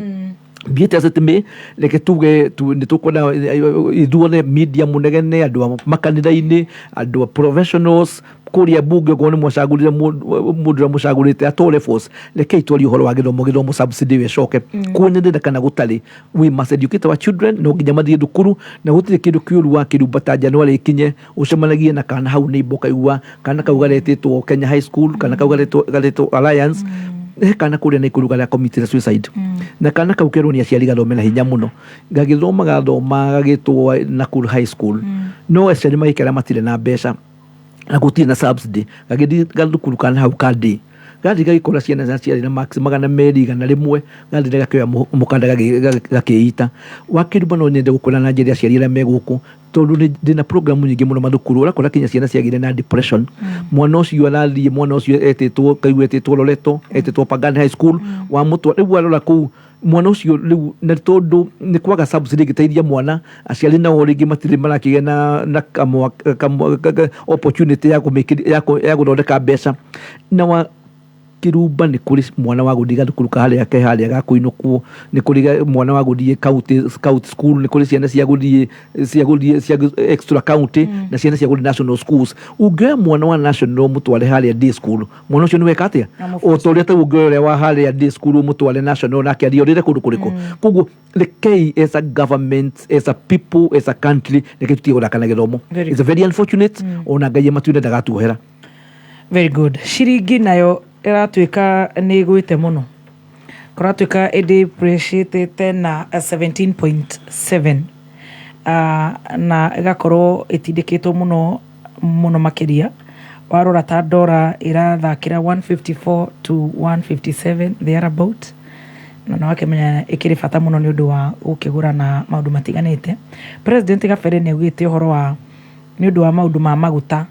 Thiĩte atĩ reke tuge nĩ tũkwenda ithuothe media mũnegene, andũ a makanitha-inĩ, andũ a professionals kũrĩa mbunge, okorwo nĩ mwacagũrire mũndũ ũrĩa mũcagũrĩte at all levels, rekei twarie ũhoro wa gĩthomo. Gĩthomo subsidy ĩyo ĩcoke kuonyanĩra kana gũtarĩ, we must educate our children. No nginya mathiĩ thukuru, na gũtirĩ kĩndũ kĩũru wa kĩrumba ta January ĩkinye ũcemanagie na kana hau neighbor, kaigua kana kau garetĩtwo Kenya High School, kana kau garetwo Alliance. He kana kũrĩa Naikuru karĩa committed suicide, na kana kau kerwo nĩ aciari gathome na hinya mũno, gagĩthoma gathoma gagĩtwo Nakuru High School, no aciari magĩkera matirĩ na mbeca na gũtirĩ na subsidy, gagĩthiĩ gathukuru kana hau ka day, gathiĩ gagĩkora ciana ciarĩ na marks 201, gathire gakĩoya mũkanda gakĩita. Wakĩrumba, no nyende gũkwĩra na njĩra aciari arĩa me gũkũ, tondũ ndĩna program nyingĩ mũno mathukuru, ũrakora kinya ciana ciagĩire na depression. Mwana ũcio arathiĩ, mwana ũcio etĩtwo, kaigua etĩtwo Loreto, etĩtwo Pagani High School, wamũtwara rĩu arora kũu mwana ũcio rĩu, na tondũ nĩ kwaga subsidy ĩngĩteithia mwana, aciari nao rĩngĩ matirĩ marakĩgĩa na opportunity ya gũthondeka mbeca. Na wa kĩrumba, nĩ kũrĩ mwana wa gũthiĩ gathukuru ka harĩa ke harĩa ga kũinũkwo, nĩ kũrĩ mwana wa gũthiĩ county school, nĩ kũrĩ ciana cia gũthiĩ cia extra county na ciana cia gũthiĩ national schools. Ũngĩoya mwana wa national mũtware harĩa day school, mwana ũcio nĩ weka atĩa? O ta ũrĩa ta ũngĩoya ũrĩa wa harĩa day school ũmũtware national, nake athiĩ orĩre kũndũ kũrĩkũ. Koguo rekei as a government, as a people, as a country, rekei tũtige gũthaka na gĩthomo. It's very unfortunate, ona Ngai matuine ndagatuohera. Very good. Ciringi nayo ĩratuĩka nĩ ĩgwĩte mũno, kũratuĩka ĩdepreciatĩte na 17.7, na ĩgakorwo ĩtindĩkĩtwo mũno mũno makĩria. Warora ta ndora ĩrathakĩra 154 to 157 thereabout, na nĩ wakĩmenya ĩkĩrĩ bata mũno nĩ ũndũ wa gũkĩgũra na maũndũ matiganĩte. President Gabere nĩ augĩte ũhoro wa nĩ ũndũ wa maũndũ ma maguta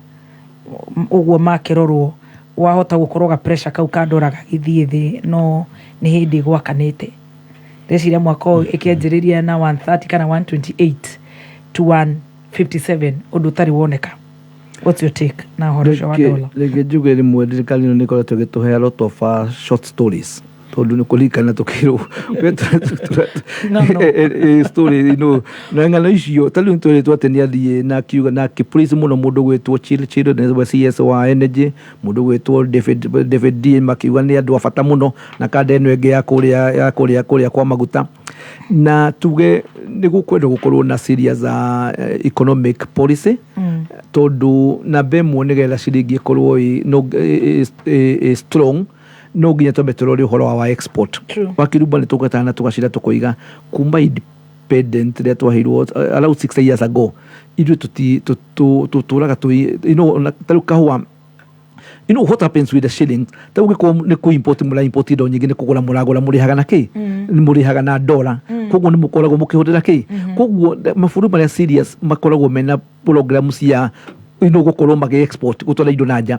ũguo makĩrorwo, wahota gũkorwo ga pressure kau ka ndora gagĩthiĩ thĩ, no nĩ hĩndĩ gwakanĩte. Ndeciria mwaka ũyũ ĩkĩanjĩrĩria na 130 kana 128 to 157, ũndũ ũtarĩ woneka. What's your take na ũhoro ũcio wa dola? Reke njuge rĩmwe thirikari ĩno nĩ ĩkoretwo ĩgĩtũhe a lot of short stories, tondũ nĩ kũririkana tũkĩrwo No. Story na ng'ano icio. Ta rĩu twĩrĩtwo atĩ nĩ athiĩ na akiuga na akĩpraise mũno mũndũ gwĩtwo Chil Chil nĩwe CS wa energy, mũndũ gwĩtwo David D, makiuga nĩ andũ a bata mũno na kanda ĩno ĩngĩ ya kũrĩa kwa maguta. Na tuge nĩ gũkwenda gũkorwo na serious economic policy, tondũ namba ĩmwe, nĩgetha ciringi ĩkorwo ĩ no- ĩ strong, no nginya twambe tũrore ũhoro wa export. Wakĩrumba, nĩ tũgetaga na tũgacira tũkoiga kuma independent rĩrĩa twaheirwo around 60 years ago, ithuĩ tũtũraga tũi ta rĩu kahũa You know what happens with the shillings? Ta ũngĩkorwo nĩ kũ import mũra import indo nyingĩ, nĩ kũgũra mũragũra, mũrĩhaga na kĩ? Nĩ mũrĩhaga na dollar. Koguo nĩ mũkoragwo mũkĩhũthĩra kĩ? Koguo mabũrũri marĩa serious makoragwo mena program cia gũkorwo magĩ export, gũtwara indo na nja.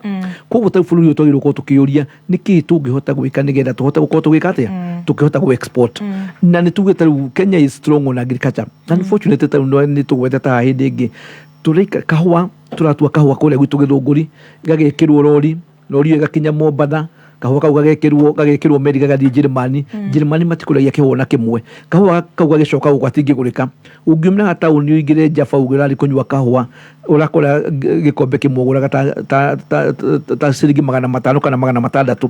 Koguo ta bũrũri ũyũ twagĩrĩirwo gũkorwo tũkĩũria nĩkĩĩ tũngĩhota gwĩka nĩgetha tũhote gũkorwo tũgĩka atĩa, tũkĩhota gũ export. Na nĩ tugĩte rĩu Kenya is strong on agriculture. Unfortunately, ta rĩu nĩ tũgwete ta hĩndĩ ĩngĩ tũraika kahũa, tũratua kahũa kũrĩa gwitũ Gĩthũngũri, gagekĩrwo rori, rori ĩyo ĩgakinya Mombatha, kahũa kau gagekĩrwo meri, gagathiĩ Njĩrĩmani. Njĩrĩmani matikũragia kĩhũa na kĩmwe. Kahũa kau gagĩcoka gũkũ gatingĩgũrĩka. Ũngiumĩra taũni ũingĩre Java uge ũrathiĩ kũnyua kahũa, ũrakora gĩkombe kĩmwe ũgũraga ta ciringi 500 kana 600.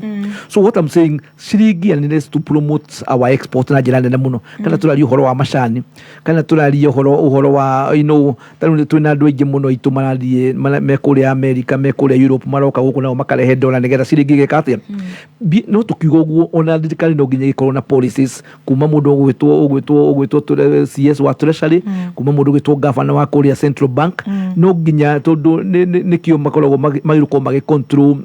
So what I'm saying, ciringi and needs to promote our export na njĩra nene mũno. Kana tũraria ũhoro wa macani, kana tũraria ũhoro wa ta rĩu twĩna andũ aingĩ mũno aitũ marathiĩ me kũrĩa America, me kũrĩa Europe, maroka gũkũ nao makarehe dola nĩgetha ciringi ĩgeka atĩa. No tũkiuga ũguo, ona thirikari no nginya ĩkorwo na policies, kuma mũndũ ũgwĩtwo CS wa Treasury, kuma mũndũ ũgwĩtwo governor wa kũrĩa Central Bank. No nginya, tondũ nĩkĩo makoragwo magĩrĩirwo magĩ control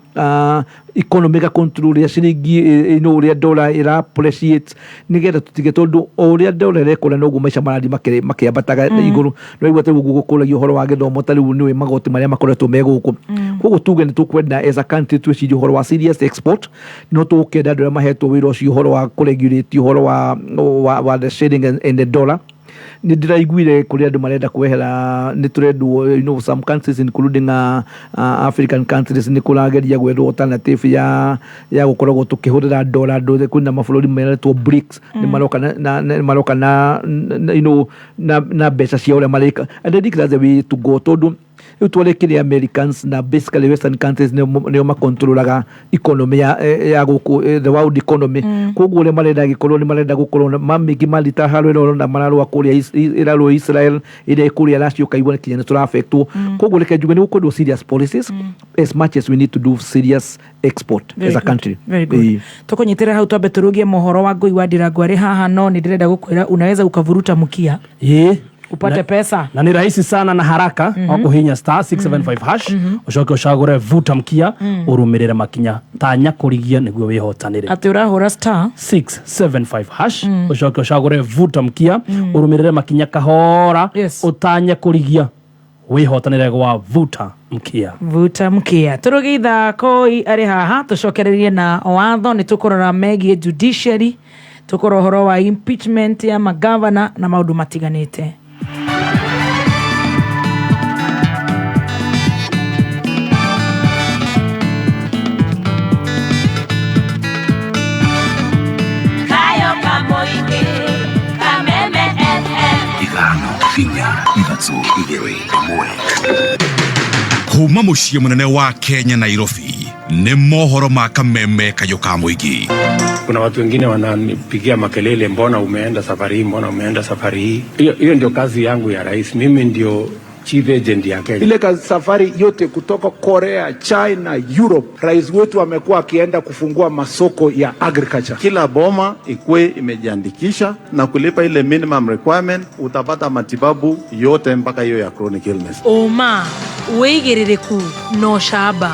economy, ga control ũrĩa ciringi ũrĩa dollar ĩra appreciate, nĩgetha tũtige, tondũ o ũrĩa dollar ĩrekũra noguo maica marathiĩ makĩambataga igũrũ. No igua ta rĩu gũkũragia ũhoro wa gĩthomo, ta rĩu nĩũĩ magoti marĩa makoretwo me gũkũ. Koguo tuge nĩ tũkwenda as a country twĩcirie ũhoro wa serious export, no tũkenda andũ arĩa mahetwo wĩra ũcio ũhoro wa kũregulate ũhoro wa the shilling and the dollar. Nĩ ndĩraiguire kũrĩ andũ marenda kwehera, nĩ tũrendwo, some countries including African countries, nĩ kũrageria gwethwo alternative ya gũkoragwo tũkĩhũthĩra dollar. Andũ kwĩna mabũrũri meretwo BRICS, nĩ maroka na maroka na, you know, na mbeca cia ũrĩa marĩka, and I think that's the way to go, tondũ rĩu twarĩkĩrĩ Americans na basically Western countries nĩo makontrolaga economy ya gũkũ, the world economy. Koguo ũrĩa marenda gĩkorwo nĩ marenda gũkorwo mamĩngĩ marita haro ĩrĩa ũrona mararũa kũrĩa ĩrarũa Israel, ĩrĩa ĩ kũrĩa Russia, ũkaigua kinya nĩ tũrafectwo. Koguo reke njuge nĩ gũkwendwo serious policies as much as we need to do serious export Very as a good. country. Very good. Ĩĩ. Tukunyitĩrĩra hau, twambe tũrũgie mohoro wa Ngũi wa Ndirango arĩ haha, no nĩ ndĩrenda gũkwĩra unaweza ukavuruta mkia upate pesa. Na ni rahisi sana na haraka, mm -hmm. Kuhinya star 675 hash, ucoke ucagure vuta mkia, urumirire makinya, tanya kurigia niguo wihotanire. Atĩ ũrahũra star 675 hash, ucoke ucagure vuta mkia, urumirire makinya kahora, utanye kurigia, wihotanire gwa vuta mkia. Vuta mkia. Tũrũgie ithako arĩ haha, tũcokererie na watho, nĩ tũkũrora megiĩ judiciary, tũkũrora ũhoro wa impeachment ya magavana na maũndũ matiganĩte. Kayo kamoige Kameme FM. 5 4 3 2 1. Kuma mũciĩ mũnene wa Kenya, Nairobi, nĩ mohoro ma Kameme kayũ ka mũingĩ. Kuna watu wengine wananipigia makelele, mbona umeenda safari hii, mbona umeenda safari hii? Hiyo hiyo ndio kazi yangu ya rais. Mimi ndio chief agent ya Kenya. Ile safari yote kutoka Korea, China, Europe, rais wetu amekuwa akienda kufungua masoko ya agriculture. Kila boma ikuwe imejiandikisha na kulipa ile minimum requirement, utapata matibabu yote mpaka hiyo ya chronic illness. Ũma, wĩigĩrĩrĩku na ũcamba.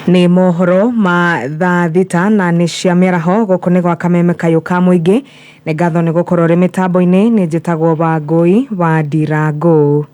Nĩ mohoro ma thaa 6 na nĩ cia mĩaraho. Gũkũ nĩ gwa Kameme kayũ ka mũingĩ. Nĩ ngatho nĩ gũkorwo ũrĩ mĩtambo-inĩ. Nĩ njĩtagwo Wangũi wa Ndirangũ.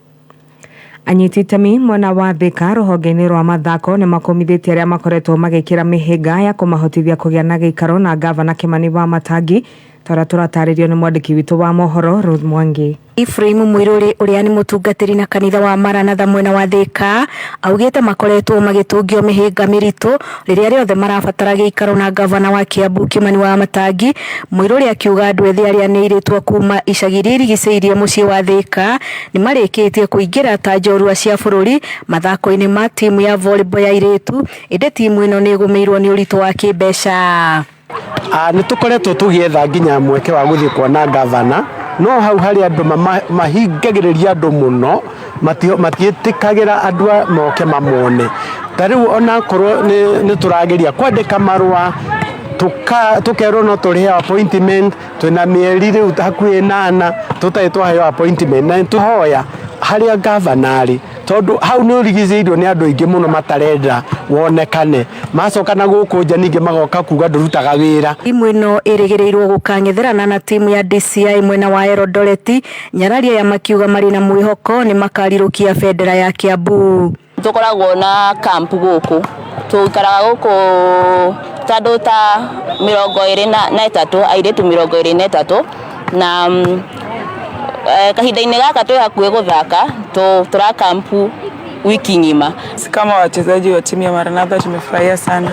Anyiti itemi mwena wa Thika rũhonge-inĩ rwa mathako nĩ makũmithĩtie arĩa makoretwo magĩkĩra mĩhĩnga ya kũmahotithia kũgĩa na gĩikaro na ngavana Kimani wa Matangi, ta ũrĩa tũratarĩrio nĩ mwandĩki witũ wa mohoro Ruth Mwangi. Ephraim Mwiruri ũrĩa nĩ mũtungatĩri na kanitha wa Maranatha mwena wa Thika augĩte makoretwo magĩtũngio mĩhĩnga mĩritũ rĩrĩa rĩothe marabatara gĩikaro na ngavana wa Kiambu Kimani wa Matangi. Mwiruri akiuga andũ ethĩ arĩa nĩ airĩtu a kuma icagi iria irigicĩirie mũciĩ wa Thika nĩ marĩkĩtie kũingĩra ta njorua cia bũrũri mathako-inĩ ma timu ya volleyball ya airĩtu, ĩndĩ timu ĩno nĩ ĩgũmĩirwo nĩ ũritũ wa kĩmbeca. Nĩ tũkoretwo tũgĩetha nginya mweke wa gũthiĩ kuona gavana, no hau harĩ andũ mahingagĩrĩria andũ mũno. Matiĩtĩkagĩra andũ moke mamone. Ta rĩu onakorwo nĩ tũrageria kwandĩka marũa, tukerwo no tũrĩhe appointment, twĩna mĩeri rĩu hakuhĩ 8 tũtarĩ twaheo appointment. Na nĩtũhoya harĩa gavana arĩ, tondũ hau nĩ ũrigicĩirio nĩ andũ aingĩ mũno matarenda wonekane, macoka na gũkũ nja ningĩ magoka kuga ndũrutaga wĩra. Timu ĩno ĩrĩgĩrĩirwo gũkang'etherana na timu ya DCI mwena wa Eldoret. Nyarari aya makiuga marĩ na mwĩhoko nĩ makarirũkia bendera ya Kiambu. Tũkoragwo na camp gũkũ, tũikaraga gũkũ ta andũ ta 23, airĩtu 23, na kahinda-inĩ gaka twĩ hakuhĩ gũthaka, tũra camp wiki ng'ima. Kama wachezaji wa timu ya Maranatha tumefurahia sana.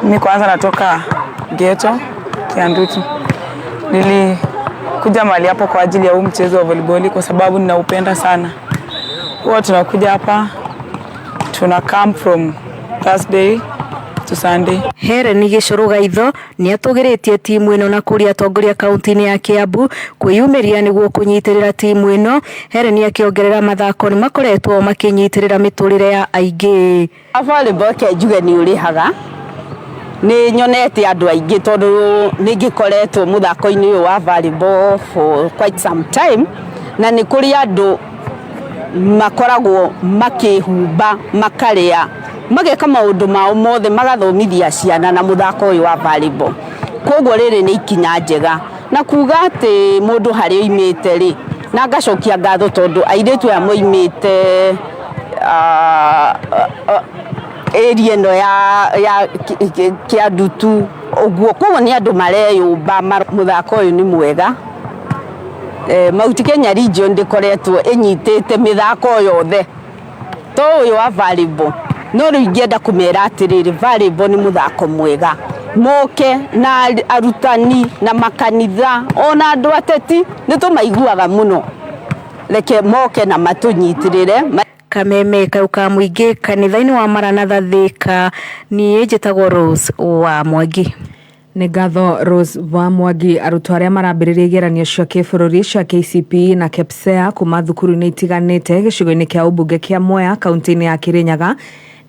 Mimi kwanza natoka ghetto Kiandutu. Nilikuja mahali hapo kwa ajili ya huu mchezo wa volleyball kwa sababu ninaupenda sana. Huwa tunakuja hapa, tuna camp from Thursday to Sunday. Helen Gĩcũrũgaitho nĩ atũgĩrĩtie timu ĩno na kũria atongoria kaunti-inĩ ya Kiambu kwĩyumĩria nĩguo kũnyitĩrĩra timu ĩno. Helen akĩongerera mathako nĩ makoretwo makĩnyitĩrĩra mĩtũrĩre ya aingĩ. Volleyball ke njuge nĩ ũrĩhaga, nĩ nyonete andũ aingĩ tondũ nĩ ngĩkoretwo mũthako-inĩ ũyũ wa volleyball for quite some time, na nĩ kũrĩ andũ makoragwo makĩhumba, makarĩa, mageka maũndũ mao mothe, magathomithia ciana na mũthako ũyũ wa volleyball. Koguo rĩrĩ nĩ ikinya njega na kuga atĩ mũndũ harĩa oimĩte rĩ, na ngacokia ngatho tondũ airĩtu aya moimĩte area ĩno ya Kĩandutu ũguo, koguo nĩ andũ mareyũmba. Mũthako ũyũ nĩ mwega. Mount Kenya region ndĩkoretwo ĩnyitĩte mĩthako yothe to ũyũ wa volleyball, no rĩu ingĩenda kũmera atĩrĩrĩ, volleyball nĩ mũthako mwega, moke na arutani na makanitha ona andũ ateti nĩ tũmaiguaga mũno, reke moke na matũnyitĩrĩre. Kameme kau ka mũingĩ kanitha-inĩ wa Maranatha Thika. Niĩ njĩtagwo Rose wa Mwangi. Nĩ ngatho Rose wa Mwangi. Arutwo arĩa marambĩrĩria igeranio cia kĩbũrũri cia KCPE na KPSEA kuma thukuru-inĩ itiganĩte gĩcigo-inĩ kĩa ũmbunge kĩa Mwea kaunti-inĩ ya Kirinyaga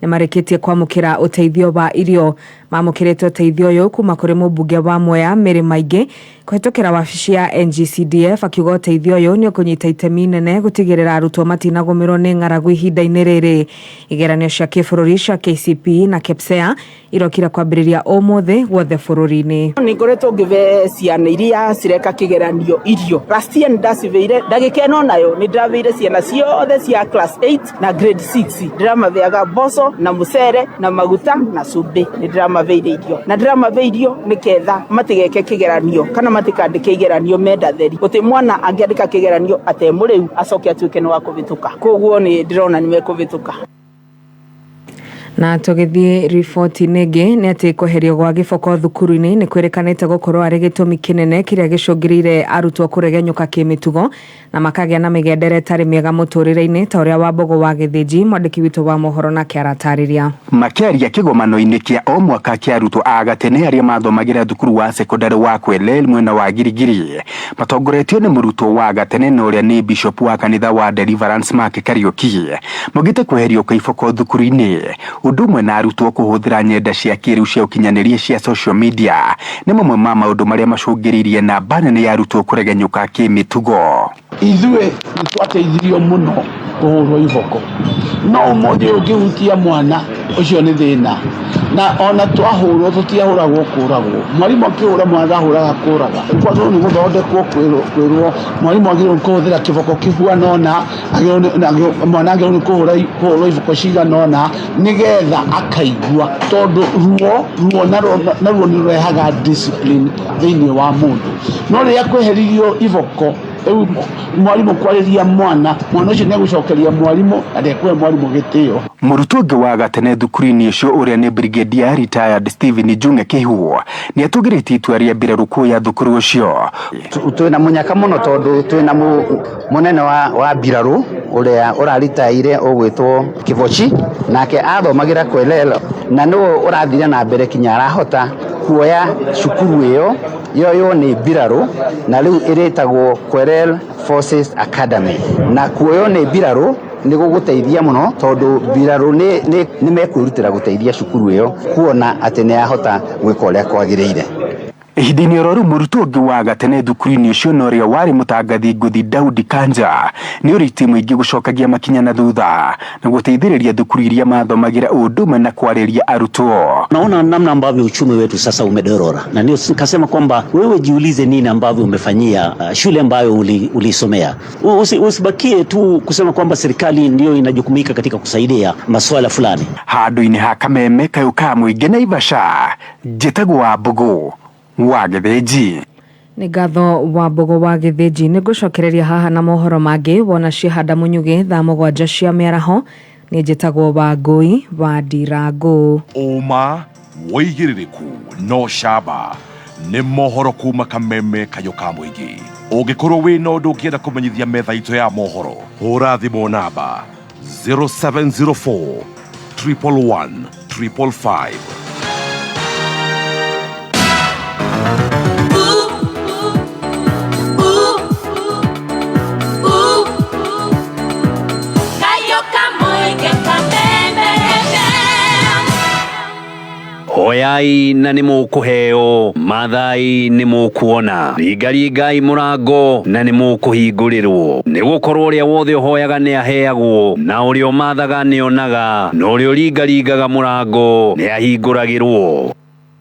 nĩ marĩkĩtie kwamũkĩra ũteithio wa irio. Mamũkĩrĩte ũteithio ũyũ kuma kũrĩ mũmbunge wa Mwea Mary Maingĩ kũhetũkĩra wabici ya NGCDF, akiuga ũteithio ũyũ nĩ ũkũnyita itemi inene gũtigĩrĩra arutwo matinagũmĩrwo nĩ ng'aragu ihinda-inĩ rĩrĩ. Igeranio cia kĩbũrũri cia KCPE na KPSEA irokire kwambĩrĩria ũmũthĩ guothe bũrũri-inĩ. Nĩ ngoretwo ngĩbe ciana iria cireka kĩgeranio irio. Last year nĩndacibĩire, ndagĩka ĩno nayo nĩ ndĩrabeire ciana ciothe cia class 8 na grade 6. Ndĩramabeaga mboco na mũcere na maguta na cumbĩ. Nĩ ndĩramabeire irio. Na ndĩramabe irio nĩketha matigeke kĩgeranio kana matikandĩke igeranio menda theri. Gũtirĩ mwana angĩandĩka kĩgeranio atemũrĩu acoke atuĩke nĩ wa kũhĩtũka. Koguo nĩ ndĩrona nĩ mekũhĩtũka. Na tũgĩthiĩ riboti-inĩ ĩngĩ nĩ atĩ kweherio gwa gĩboko thukuru-inĩ nĩ kwĩrĩkanĩte gũkorwo arĩ gĩtũmi kĩnene kĩrĩa gĩcũngĩrĩire arutwo kũregenyũka kĩmĩtugo na makagĩa na mĩgendere ĩtarĩ mĩega mũtũrĩre-inĩ, ta ũrĩa Wambogo wa Gĩthĩnji mwandĩki witũ wa mohoro nake aratarĩria. Makĩaria kĩgomano-inĩ kĩa o mwaka kĩa arutwo a gatene arĩa mathomagĩra thukuru wa sekondari wa Kwelel mwena wa Girigiri, matongoretio nĩ mũrutwo wa gatene na ũrĩa nĩ bishop wa kanitha wa Deliverance Mark Kariuki, maugĩte kweherio kwa iboko thukuru-inĩ ũndũ ũmwe na arutwo kũhũthĩra nyenda cia kĩrĩu cia ũkinyanĩria cia social media nĩ mamwe ma maũndũ marĩa macũngĩrĩirie namba nene ya arutwo kũregenyũka kĩmĩtugo. Ithuĩ nĩ twateithirio mũno kũhũrwo iboko, no ũmũthĩ ũngĩhutia mwana ũcio nĩ thĩna, na ona twahũrwo tũtiahũragwo kũragwo. Mwarimũ akĩhũra mwana ndahũraga kũraga, kwagĩrĩirwo nĩ gũthondekwo kwĩrwo mwarimũ agĩrĩirwo nĩ kũhũthĩra kĩboko kĩhuana ũna, mwana agĩrĩirwo nĩ kũhũrwo iboko cigana ũna nĩgetha akaigua, tondũ ruo naruo nĩ rũrehaga discipline thĩinĩ wa mũndũ. No rĩrĩa kweheririo iboko, rĩu mwarimũ kwarĩria mwana, mwana ũcio nĩegũcokeria mwarimũ na ndekũhe mwarimũ gĩtĩo. Mũrutwo ũngĩ wa gatene thukuru-inĩ ũcio ũrĩa nĩ Brigadier retired Stephen Njung'e Kĩhuo nĩ atũgĩrĩtie itua rĩa mbirarũ kuoya thukuru ũcio. Twĩna mũnyaka mũno tondũ twĩna mũnene wa mbirarũ ũrĩa ũraritaire ũgwĩtwo Kĩbochi, nake athomagĩra Kwelel na nĩwe ũrathire na mbere kinya arahota kuoya cukuru ĩyo yoywo nĩ mbirarũ na rĩu ĩrĩtagwo Kwelel Forces Academy, na kuoywo nĩ mbirarũ Nĩ gũgũteithia mũno tondũ mbirarũ nĩ mekwĩrutĩra gũteithia cukuru ĩyo kuona atĩ nĩ yahota gwĩka ũrĩa kwagĩrĩire. Ihinda-inĩ oro rĩu, mũrutwo ũngĩ wa gatene thukuru-inĩ ũcio na ũrĩa warĩ mũtangathi ngũthi Daudi Kanja nĩ ũrĩtie mũingĩ gũcokagia makinya na thutha na gũteithĩrĩria thukuru iria mathomagĩra ũndũ ũmwe na kwarĩria arutwo. Naona namna ambavyo uchumi wetu sasa umedorora, na ndio nikasema kwamba wewe jiulize nini ambavyo umefanyia shule ambayo ulisomea. Usibakie tu kusema kwamba serikali ndio inajukumika katika kusaidia masuala fulani. Handũ-inĩ ha Kameme kayũ ka mũingĩ Naivasha, njĩtagwo Wambũgũ wa Gĩthĩnji. Nĩ ngatho wa Mbogo wa Gĩthĩnji. Nĩ ngũcokereria haha na mohoro mangĩ wona ciahanda mũnyugĩ thaa 7 cia mĩaraho. Nĩ njĩtagwo Wangũi wa Ndirangũ. Ũma, wĩigĩrĩrĩku no camba nĩ mohoro kuma Kameme kayũ ka mũingĩ. Ũngĩkorwo wĩna ũndũ ũngĩenda kũmenyithia metha itũ ya mohoro, hũra thimũ namba 0704 111 555. Kayo kamoige Kameme FM. Hoyai na nĩ mũkũheo, mathai nĩ mũkuona, ringaringai mũrango na nĩ mũkũhingũrĩrwo, nĩ gũkorwo ũrĩa wothe ũhoyaga nĩ aheagwo, na ũrĩa ũmathaga nĩ onaga, na ũrĩa ũringaringaga mũrango nĩ ahingũragĩrwo.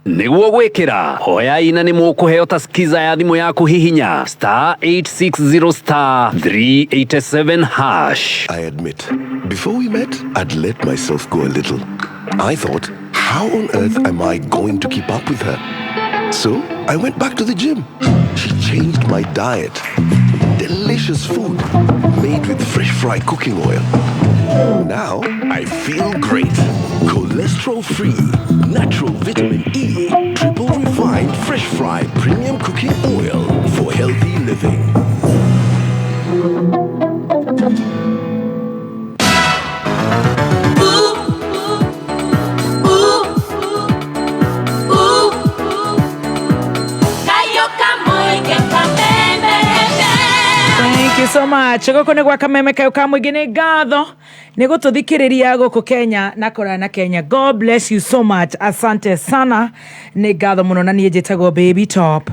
Nĩguo gwĩkĩra hoyai na nĩ mũkũheo ta skiza ya thimũ yaku, hihinya *860 *387#. I admit, before we met, I'd let myself go a little. I thought, how on earth am I going to keep up with her? So I went back to the gym. She changed my diet. Delicious food made with Fresh Fry cooking oil. Now I feel great. Cholesterol free, natural vitamin E, triple refined Fresh Fry premium cooking oil for healthy living. Ooh, ooh, ooh. Kayo kamoige Kameme FM. Thank you so much. Gũkũ nĩ gwa Kameme kayũ ka mũingĩ. Nĩ ngatho nĩ gũtũthikĩrĩria gũkũ Kenya na kũraya na Kenya. God bless you so much. Asante sana, nĩ ngatho mũno. Na niĩ njĩtagwo Baby Top.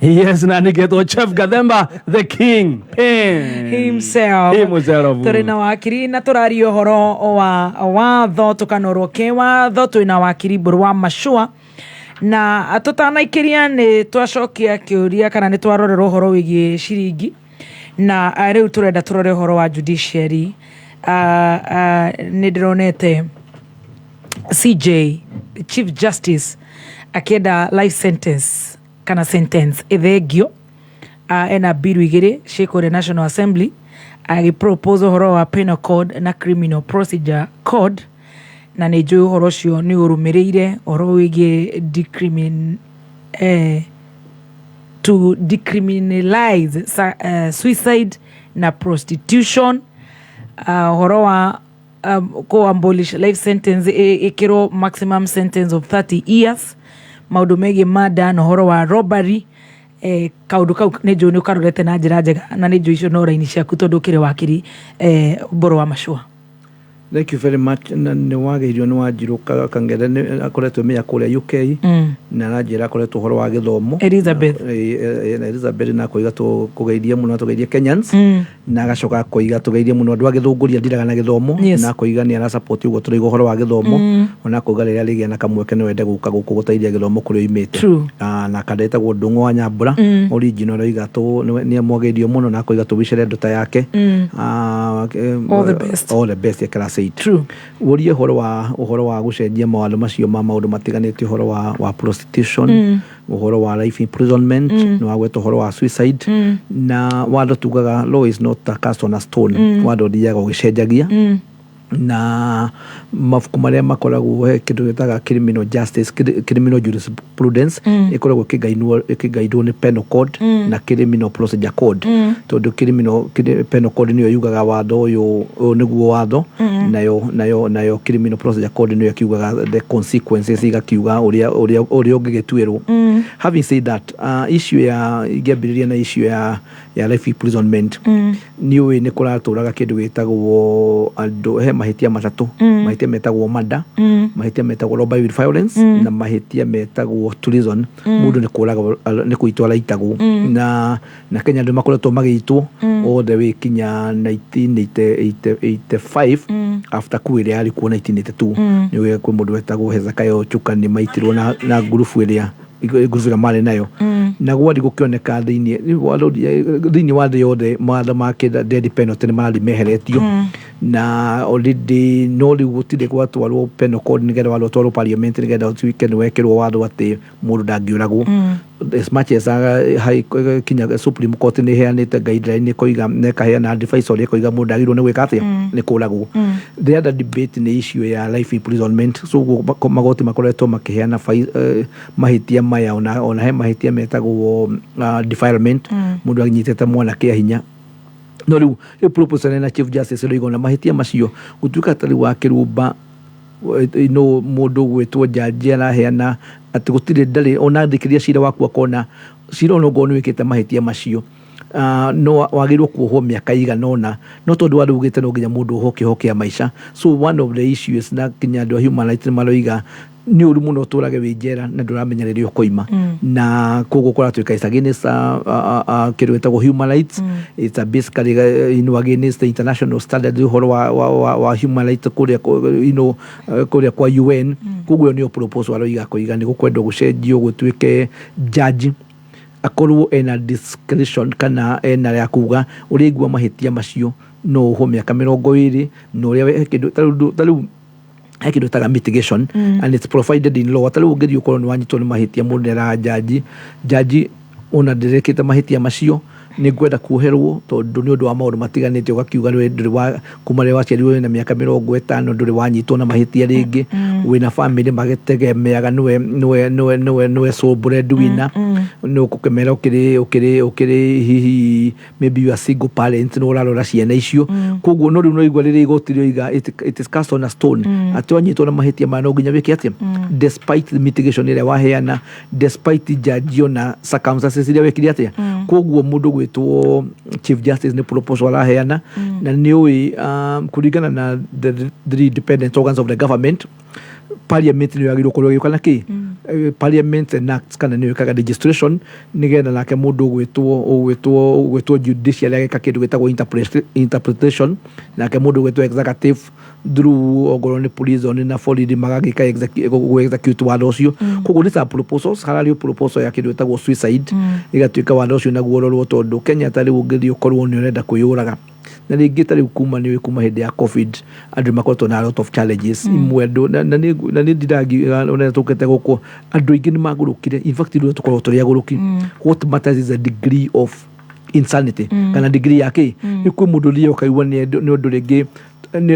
Yes, na nĩgetwo Chef Gathemba the King Pin himself. Himself. Tũrĩ na wakiri na tũraria ũhoro wa watho, tũkanorwo kĩ watho. Twĩ na wakiri Mbũrũ wa Mashua, na tũtanaikĩria nĩ twacokia kĩũria kana nĩ twarorera ũhoro wĩgiĩ ciringi, na rĩu tũrenda tũrore ũhoro wa judiciary. Nĩ ndĩronete CJ, Chief Justice, akĩenda life sentence kana sentence ĩthengio. Ena biru igĩrĩ ciĩ kũrĩa National Assembly, agĩpropose ũhoro wa Penal Code na Criminal Procedure Code, na nĩ njũĩ ũhoro ũcio nĩ ũrũmĩrĩire ũhoro wĩgiĩ to decriminalize suicide na prostitution, ũhoro wa kũ abolish life sentence, ĩkĩrwo maximum sentence of 30 years, maũndũ megiĩ murder na ũhoro wa robbery. Kaũndũ kau nĩ njũĩ nĩ ũkarorete na njĩra njega, na nĩ njũĩ icio no raini ciaku tondũ ũkĩrĩ wakiri Mbũrũ wa Mashua. Thank you very much. Na nĩ wagĩirio nĩ Wanjirũ Kang'ethe, nĩ akoretwo mĩa kũrĩa UK, na aranjĩra akoretwo ũhoro wa gĩthomo. Elizabeth. Na Elizabeth, na akoiga tũgeithie mũno, tũgeithie Kenyans, na agacoka akoiga tũgeithie mũno andũ a Gĩthũngũri andiraga na gĩthomo, na akoiga nĩ arasupport ũguo tũraiga ũhoro wa gĩthomo, ona akoiga rĩrĩa rĩgĩa na kamweke no ende gũka gũkũ gũteithia gĩthomo kũrĩa oimĩte. Na kandetagwo Ndũng'ũ wa Nyambura original, aroiga nĩ amwagĩirio mũno, na akoiga tũwicere ndũta yake. All the best. All the best ya class 8. Ũrie ũhoro wa gũcenjia mawatho macio ma maũndũ matiganĩte, ũhoro wa prostitution, ũhoro wa life imprisonment, nĩ wagweta ũhoro wa suicide, na watho tugaga law is not a cast on a stone. Watho ũthiaga ũgĩcenjagia. Na mabuku marĩa makoragwo he kĩndũ gĩtaga criminal justice, criminal jurisprudence, ĩkoragwo ĩkĩgaidwo nĩ penal code na criminal procedure code, tondũ criminal penal code nĩyo yugaga watho ũyũ, ũyũ nĩguo watho, nayo criminal procedure code nĩyo ĩkiugaga the consequences, igakiuga ũrĩa ũngĩgĩtuĩrwo. Having said that, issue ya ingĩambĩrĩria na issue ya life imprisonment, nĩ ũĩ nĩ kũratũraga kĩndũ gĩtagwo andũ he mahĩtia matatũ, mahĩtia metagwo murder, mahĩtia metagwo robbery with violence, na mahĩtia metagwo treason. Mũndũ nĩ kũragwo, nĩ kũitwo araitagwo, na Kenya andũ makoretwo magĩitwo all the way kinya 1985, after coup ĩrĩa yarĩ kuo 1982. Nĩ ũĩ kwĩ mũndũ wetagwo Hezekiah Ochuka, nĩ maitirwo na ngurubu ĩrĩa marĩ nayo, na gwathi gũkĩoneka thĩinĩ wa thĩ yothe mawatho ma death penalty nĩ marathiĩ meheretio, na already no rĩu gũtirĩ gwatwarwo penal code nĩgetha watho ũtwarwo parliament nĩgetha ũtuĩke nĩ wekĩrwo watho atĩ mũndũ ndangĩũragwo, as much as kinya Supreme Court nĩ ĩheanĩte guideline, ĩkoiga na ĩkaheana advisory, ĩkoiga mũndũ ndagĩrĩirwo nĩ gwĩka atĩa, nĩ kũragwo. The other debate nĩ issue ya life imprisonment. So ũguo magoti makoretwo makĩheana mahĩtia maya, ona he mahĩtia metagwo defilement, mũndũ anyitĩte mwana kĩa hinya. No rĩu proposal na Chief Justice rĩu ona mahĩtia macio gũtuĩka ta rĩu wa kĩrũmba, no mũndũ gwĩtwo jaji araheana atĩ gũtirĩ ndarĩ ona thikĩria cira waku akona cira ona ũngorwo nĩ wĩkĩte mahĩtia macio, no wagĩrĩirwo kuohwo mĩaka igana ũna, no tondũ wa rĩu ugĩte no nginya mũndũ ohwo kĩoho kĩa maica. So one of the issues, na kinya andũ a human rights nĩ maroiga nĩ ũru mũno ũtũrage wĩ njera na ndũramenya rĩrĩa ũkoima, na koguo kũratuĩka it's against kĩndũ gĩtagwo human rights. It's a basically against the international standard ũhoro wa human rights kũrĩa kũrĩa kwa UN. Koguo ĩyo nĩyo proposal aroiga, akoiga nĩ gũkwendwo gũcenjio gũtuĩke judge akorwo ena discretion kana ena ya kuga ũrĩa igua mahĩtia macio no ũhwo mĩaka 20, na ũrĩa he kĩndũ ta rĩu he kĩndũ ĩtaga mitigation, and it's provided in law. Ta rĩu ũngĩthiĩ ũkorwo nĩ wanyitwo nĩ mahĩtia, mũndũ nĩ araga jaji ona ndĩrekĩte mahĩtia macio, nĩ ngwenda kuoherwo tondũ nĩ ũndũ wa maũndũ matiganĩte, ũgakiuga we ndũrĩ wa kuma rĩrĩa waciarirwo wĩna mĩaka 50 ndũrĩ wanyitwo na mahĩtia rĩngĩ, wĩna family magĩtegemeaga, nĩwe sole breadwinner, nĩ ũgũkĩmera ũkĩrĩ hihi maybe you are single parent, nĩ ũrarora ciana icio. Koguo no rĩu no igua rĩrĩa igoti rĩoiga it is cast on a stone, atĩ wanyitwo na mahĩtia maya no nginya wĩke atĩa, despite the mitigation ĩrĩa waheana, despite judge ona circumstances iria wekire atĩa. Koguo mũndũ gwĩtwo Chief Justice nĩ proposal araheana, na nĩ ũĩ kũringana na the three independent organs of the government, parliament nĩ yagĩrĩirwo gũkorwo ĩgĩũka na kĩ. Parliament enacts kana nĩyo ĩkaga legislation nĩgetha nake mũndũ ũgwĩtwo judiciary ageka kĩndũ gĩtagwo interpretation, nake mũndũ ũgwĩtwo executive through ongorwo nĩ prison na borithi magagĩka execute watho ũcio. Koguo these are proposals. Hararĩ proposal ya kĩndũ gĩtagwo suicide, ĩgatuĩka watho ũcio naguo ũrorwo, tondũ Kenya ta rĩu ũngĩthiĩ ũkorwo nĩ ũrenda kwĩyũraga, na rĩngĩ ta rĩu kuma nĩ kuma hĩndĩ ya COVID andũ makoretwo na a lot of challenges imwe andũ na nĩ ndindangiuga ona tũkĩte gũkũ andũ aingĩ nĩ magũrũkire. In fact, ithuĩ tũkoragwo tũrĩ agũrũki. What matters is a degree of insanity, kana degree ya kĩ. Nĩ kwĩ mũndũ ũthiaga ũkaigua nĩ ũndũ rĩngĩ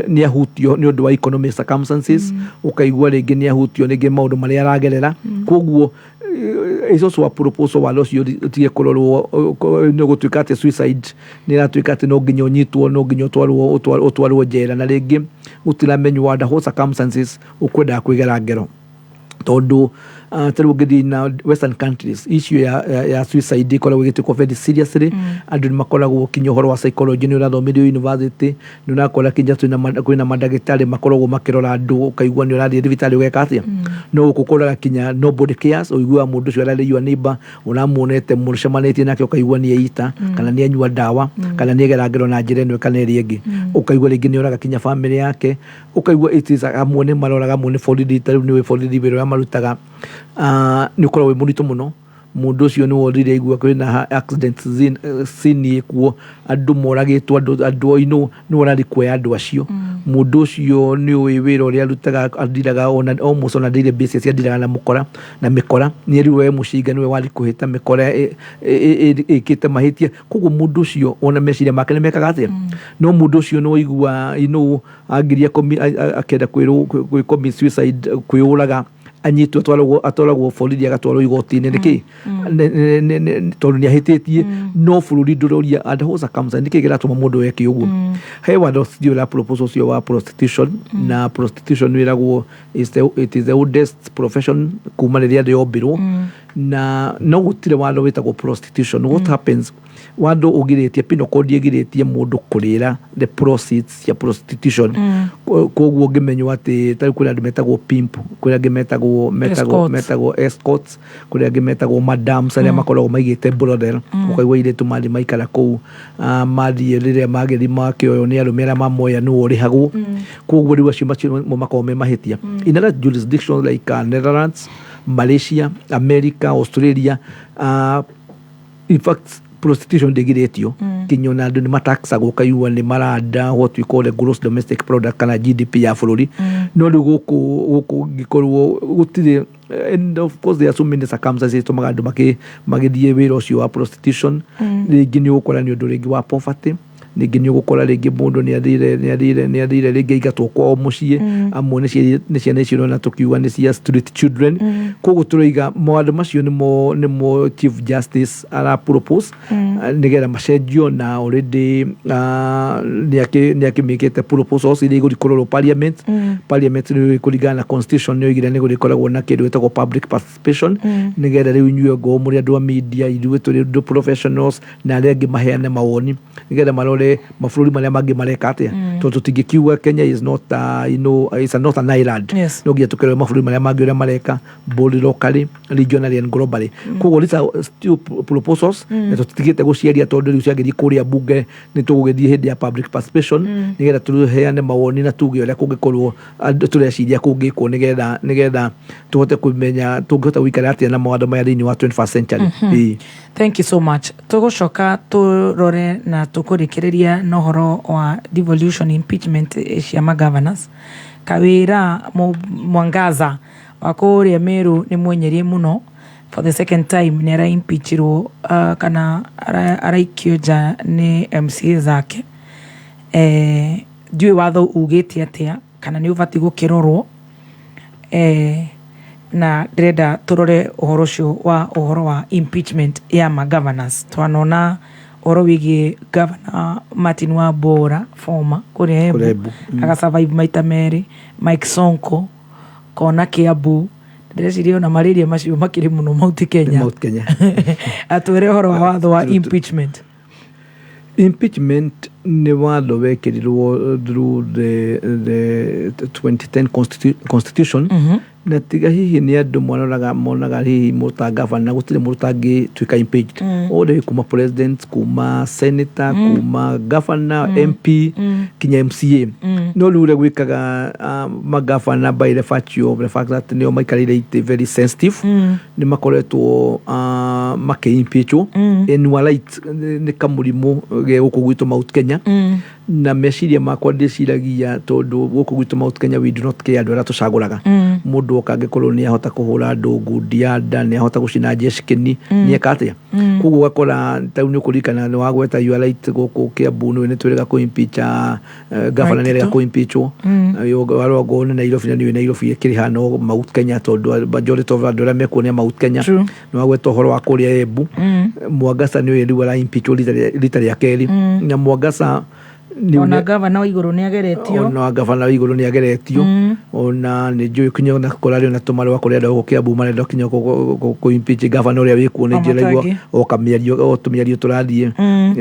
nĩ ahutio nĩ ũndũ wa economic circumstances, ũkaigua rĩngĩ nĩ ahutio rĩngĩ maũndũ marĩa aragerera. Koguo is also a proposal watho ũcio ũtige kũrorwo, nĩ gũtuĩka atĩ suicide nĩ ĩratuĩka atĩ no nginya ũnyitwo, no nginya ũtwarwo njera, na rĩngĩ gũtiramenywo under what circumstances ũkwendaga kwĩgera ngero, tondũ ta rĩu ũngĩthiĩ na western countries, issue ya suicide ĩkoragwo ĩgĩtĩkwo very seriously. Andũ nĩ makoragwo kinya ũhoro wa psychology nĩ ũrathomithio university, nĩ ũrakora kinya kwĩna mandagĩtarĩ makoragwo makĩrora andũ, ũkaigua nĩ ũrathiĩ thibitarĩ ũgeka atĩa. No gũkũ ũkoraga kinya nobody cares, ũiguaga mũndũ ũcio ararĩ your neighbor ũramuonete mũcemanĩtie nake, ũkaigua nĩ eita, kana nĩ anyua ndawa, kana nĩ egera ngero na njĩra ĩno kana ĩrĩa ĩngĩ, ũkaigua rĩngĩ nĩ oraga kinya family yake, ũkaigua it is amwe nĩ maroraga, amwe nĩ borithi. Ta rĩu nĩ borithi wĩra ũrĩa marutaga nĩ ũkoragwo wĩ mũritũ mũno. Mũndũ ũcio nĩ worire aigua kwĩna accident scene ĩkuo, andũ moragĩtwo, andũ you nĩ ũrathiĩ kuoya andũ acio. Mũndũ ũcio nĩ ũĩ wĩra ũrĩa arutaga, andiraga ona almost on a daily basis, andiraga na mũkora na mĩkora. Nĩ rĩu we mũcinga nĩwe wathiĩ kũhĩta mĩkora ĩkĩte mahĩtia. Koguo mũndũ ũcio ona meciria make nĩ mekaga atĩa? No mũndũ ũcio nĩ waigua angiria akenda kwĩ commit suicide, kwĩyũraga, anyitwo, atwaragwo borithi, agatwarwo igoti-inĩ. Nĩkĩ? Tondũ nĩ ahĩtĩtie. No bũrũri ndũroria under what circumstances, nĩkĩ kĩratũma mũndũ eke ũguo. He watho ũcio ũra proposal ũcio wa prostitution, na prostitution wĩragwo it is the oldest profession kuma rĩrĩa thĩ yombirwo, na no gũtirĩ watho wĩtagwo prostitution. What happens, watho ũgirĩtie, penal code ĩgirĩtie mũndũ kũrĩra the proceeds cia prostitution. Koguo ũngĩmenywo atĩ tarĩu kwĩna andũ metagwo pimp, kwĩna angĩ metagwo Escorts. Metagwo escorts, kũrĩ angĩ metagwo madams, arĩa makoragwo maigĩte brothel. Ũkaigua airĩtu mathiĩ maikara kũu, mathiĩ rĩrĩa magĩthiĩ makĩoywo nĩ arũme arĩa mamoya, nĩwe ũrĩhagwo. Koguo rĩu acio macio mo makoragwo me mahĩtia. In other jurisdictions like Netherlands, Malaysia, America, Australia, in fact prostitution ndĩgirĩtio, kinya ona andũ nĩ mataxagwo, ũkaigua nĩ maranda what we call the gross domestic product kana GDP ya bũrũri. No rĩu gũkũ ngĩkorwo gũtirĩ, and of course there are so many circumstances itũmaga andũ magĩthiĩ wĩra ũcio wa prostitution. Rĩngĩ nĩ ũgũkora nĩ ũndũ rĩngĩ wa poverty, rĩngĩ nĩ ũgũkora rĩngĩ mũndũ nĩ athire rĩngĩ aingatwo kwao mũciĩ. Amwe nĩ ciana icio ũrona tũkiuga nĩ cia street children. Koguo tũroiga mawatho macio nĩmo Chief Justice ara propose nĩgetha macenjio, na already nĩ akĩmĩkĩte proposals iria igũthiĩ kũrorwo parliament. Parliament nĩ kũringana na constitution nĩ oigire nĩ gũrĩkoragwo na kĩndũ gĩtagwo public participation, nĩgetha rĩu inyuĩ ngoo mũrĩ andũ a media, ithuĩ tũrĩ andũ professionals na arĩa angĩ maheane mawoni, nĩgetha marore mabũrũri marĩa mangĩ mareka atĩa, tondũ tũtingĩkiuga Kenya is not is not an island. No nginya tũkĩrore mabũrũri marĩa mangĩ ũrĩa mareka, both locally, regionally and globally. Koguo these are still proposals, na tũtigĩte gũciaria tondũ rĩu ciagĩthiĩ kũrĩa bunge nĩ tũgũgĩthiĩ hĩndĩ ya public participation, nĩgetha tũheane mawoni na tuge ũrĩa kũngĩkorwo andũ tũreciria kũngĩkwo, nĩgetha tũhote kũmenya tũngĩhota gũikara atĩa na mawatho maya thĩinĩ wa 21st century. Ĩĩ. Thank you so much. Tũgũcoka tũrore na tũkũrĩkĩrĩria na ũhoro wa devolution, impeachment cia magovernors. Kawĩra Mwangaza wa kũrĩa Meru nĩ mwenyerie mũno, for the second time nĩ araimpeachirwo kana araikio nja nĩ MCA zake. Ndiũĩ watho ugĩte atĩa kana nĩ ũbatiĩ gũkĩrorwo, na ndĩrenda tũrore ũhoro ũcio wa ũhoro wa impeachment ya magovernors. Twanona ũhoro wĩgiĩ Governor Martin Wambora former kũrĩa Kũrĩa Embu, Embu, agasurvive maita merĩ, Mike Sonko kona Kiambu, ndĩreciria ona malaria macio makĩrĩ mũno Mount Kenya. Mount Kenya. Atwĩre ũhoro wa watho wa impeachment. Impeachment nĩ watho wekĩrirwo through the 2010 constitution, na tiga hihi nĩ andũ monaga monaga hihi mũndũ ta gavana, gũtirĩ mũndũ tangĩtuĩka impeached. Othe kuma president, kuma senator, kuma governor, MP, kinya MCA. No rĩu ũrĩa gwĩkaga, magavana by the virtue of the fact that nĩo maikarĩire itĩ very sensitive, nĩ makoretwo makĩ-impeachwo. And you are right, nĩ kamũrimũ ge gũkũ gwitũ Mount Kenya, na meciria makwa ndĩciragia tondũ gũkũ gwitũ Mount Kenya we do not care andũ arĩa tũcagũraga. Mũndũ oka angĩkorwo nĩ ahota kũhũra andũ ngundi ya nda, nĩ ahota gũcina njecikini, nĩ eka atĩa. Koguo ũgakora tarĩu nĩ ũkũririkana nĩ wagweta, you are right, gũkũ Kiambu nĩ twĩrĩga kũ-impeach governor, nĩ erĩga kũ-impeachwo. Warongwo nĩ Nairobi, na nĩũĩ Nairobi ĩkĩrĩ hana Mount Kenya tondũ majority of andũ arĩa mekuo nĩ a Mount Kenya. Nĩ wagweta ũhoro wa kũrĩa Embu, Mwangasa nĩ rĩu ara-impeachwo rita rĩa kerĩ, na Mwangasa ona gavana wa igũrũ nĩ ageretio. Ona gavana wa igũrũ nĩ ageretio. Ona nĩ njũĩ kinya ona kũrarĩ ona tũmarũa kũrĩa andũ gũkũ Kiambu marenda kinya kũ-impeach gavana ũrĩa wĩkuo, nĩ njĩraigua Wamatangi. o kamĩario o tũmĩario tũrathiĩ.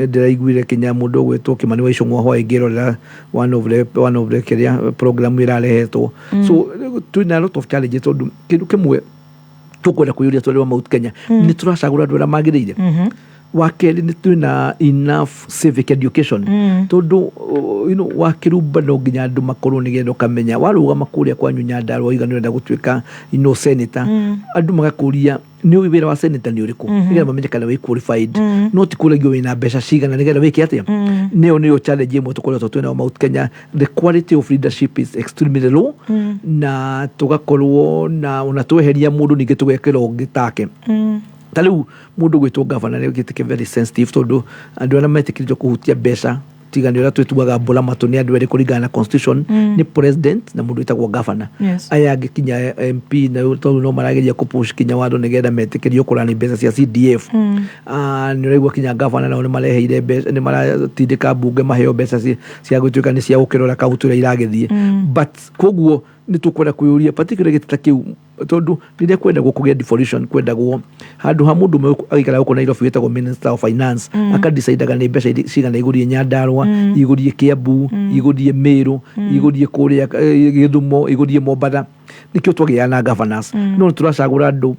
Ndĩraiguire kinya mũndũ ũgwĩtwo Kĩmani wa Icũng'wa hwaĩ ngĩrorera one of the kĩrĩa program ĩrarehetwo. So twĩna a lot of challenges, tondũ kĩndũ kĩmwe tũkwenda kwĩyũria tũrĩ wa Mount Kenya, nĩ tũracagũra andũ arĩa magĩrĩire? Wa kerĩ, nĩ twĩna enough civic education? Tondũ wakĩrumba no nginya andũ makorwo nĩgetha ũkamenya warũgama kũrĩa kwanyu Nyandarua ũiga nĩ ũrenda gũtuĩka senator, andũ magakũria nĩ ũĩ wĩra wa senator nĩ ũrĩkũ, nĩgetha mamenye kana wĩ qualified. No ti kũragio wĩna mbeca cigana nĩgetha wĩke atĩa. Nĩyo challenge ĩmwe tũkoretwo twĩnayo Mount Kenya. The quality of leadership is extremely low, na tũgakorwo na ona tweheria mũndũ, ningĩ tũgekĩra ũngĩ take. Ta rĩu mũndũ gwĩtwo governor nĩ gĩtĩ very sensitive, tondũ andũ arĩa metĩkĩrĩtio kũhutia mbeca, tiga nĩ ũrĩa twĩtuaga mbũra matũ, nĩ andũ erĩ kũringana na constitution, nĩ president na mũndũ wĩtagwo governor. Aya angĩ kinya MP na tondũ no marageria kũpush kinya watho nĩgetha metĩkĩrio kũrani mbeca cia CDF. Ah, nĩ ũraigua kinya governor nao nĩ mareheire mbeca, nĩ maratindĩka mbunge maheo mbeca cia gũtuĩka nĩ cia gũkĩrora kaunti ũrĩa iragĩthiĩ. But koguo nĩ tũkwenda kwĩyũria, particularly gĩtĩ ta kĩu, tondũ rĩrĩa kwendagwo kũgĩa devolution, kwendagwo handũ ha mũndũ ũmwe agĩikara gũkũ Nairobi wĩtagwo minister of finance, akadecidaga nĩ mbeca cigana igũthiĩ Nyandarua, igũthiĩ Kiambu, igũthiĩ Meru, igũthiĩ kũrĩa Gĩthumo, igũthiĩ Mombatha. Nĩkĩo twagĩaga na governors. No nĩ tũracagũra andũ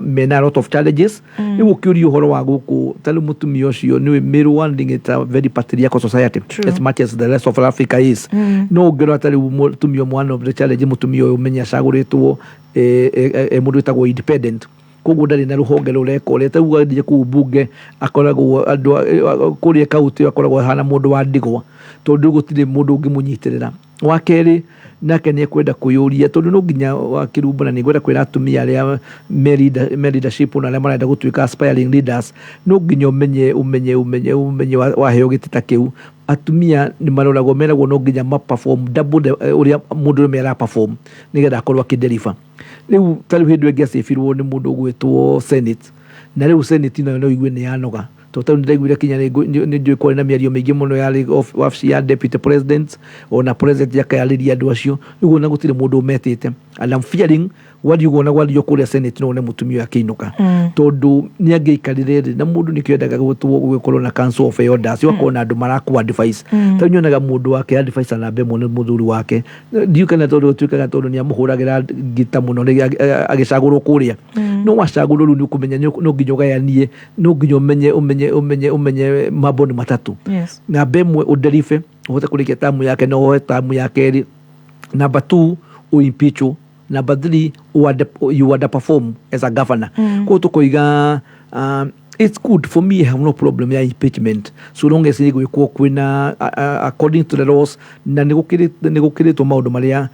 mena a lot of challenges. Rĩu ũkĩũria ũhoro wa gũkũ, ta rĩu mũtumia ũcio nĩ Meru, one thing, it's a very patriarchal society. As much as the rest of Africa is. No ũngĩrora ta rĩu mũtumia ũmwe, one of the challenge, mũtumia ũyũ ũmenye acagũrĩtwo mũndũ wĩtagwo independent, koguo ndarĩ na rũhonge rũreka ũrĩa. Ta rĩu athiĩ kũu mbunge, akoragwo andũ kũrĩa kaunti ĩyo, akoragwo ahana mũndũ wa ndigwa, tondũ gũtirĩ mũndũ ũngĩmũnyitĩrĩra. Wa kerĩ, nake nĩ ekwenda kwĩyũria, tondũ no nginya wakĩrumba, na nĩ ngwenda kwĩra atumia arĩa me leadership na arĩa marenda gũtuĩka aspiring leaders, no nginya ũmenye ũmenye ũmenye ũmenye waheo gĩtĩ ta kĩu, atumia nĩ maroragwo, meragwo no nginya ma perform double ũrĩa mũndũ ũrũme ara perform nĩgetha akorwo akĩdeliver. Rĩu ta rĩu hĩndĩ ĩngĩ acĩbirwo nĩ mũndũ ũgwĩtwo senate, na rĩu senate nayo no igue nĩ yanoga, tondũ tarĩu nĩndaiguire kinya nĩ njũĩ kwarĩ na mĩario mĩingĩ mũno yarĩ wabici ya deputy president, ona president akayarĩria andũ acio. Rĩu ona gũtirĩ mũndũ ũmetĩte, and I'm fearing gwathiĩ ũguo na gwathiĩ kũrĩa senate, no one mũtumia ũyũ akĩinũka, tondũ nĩ angĩaikarire thĩ na mũndũ. Nĩkĩo endaga gwĩtwo gũgĩkorwo na council of elders, ũgakorwo na andũ marakũ advice. Tarĩu nyonaga mũndũ wake advice namba ĩmwe nĩ mũthuri wake. Ndiũ kana tondũ ũtuĩkaga tondũ nĩ amũhũragĩra ngita mũno rĩrĩa agĩcagũrwo kũrĩa. No wacagũrwo rĩu nĩ ũkũmenya no nginya ũgayanie, no nginya ũmenye ũmenye ũmenye ũmenye mambo nĩ matatũ. Namba ĩmwe, ũdeliver, ũhote kũrĩkia tamu yake, no woe tamu ya kerĩ. Number two, uimpeachwo. Number three, you underperform as a governor. Koguo tũkoiga it's good for me, I have no problem ya impeachment so long as ĩgwĩkwo kwĩna according to the laws, na nĩ gũkĩrĩtwo maũndũ marĩa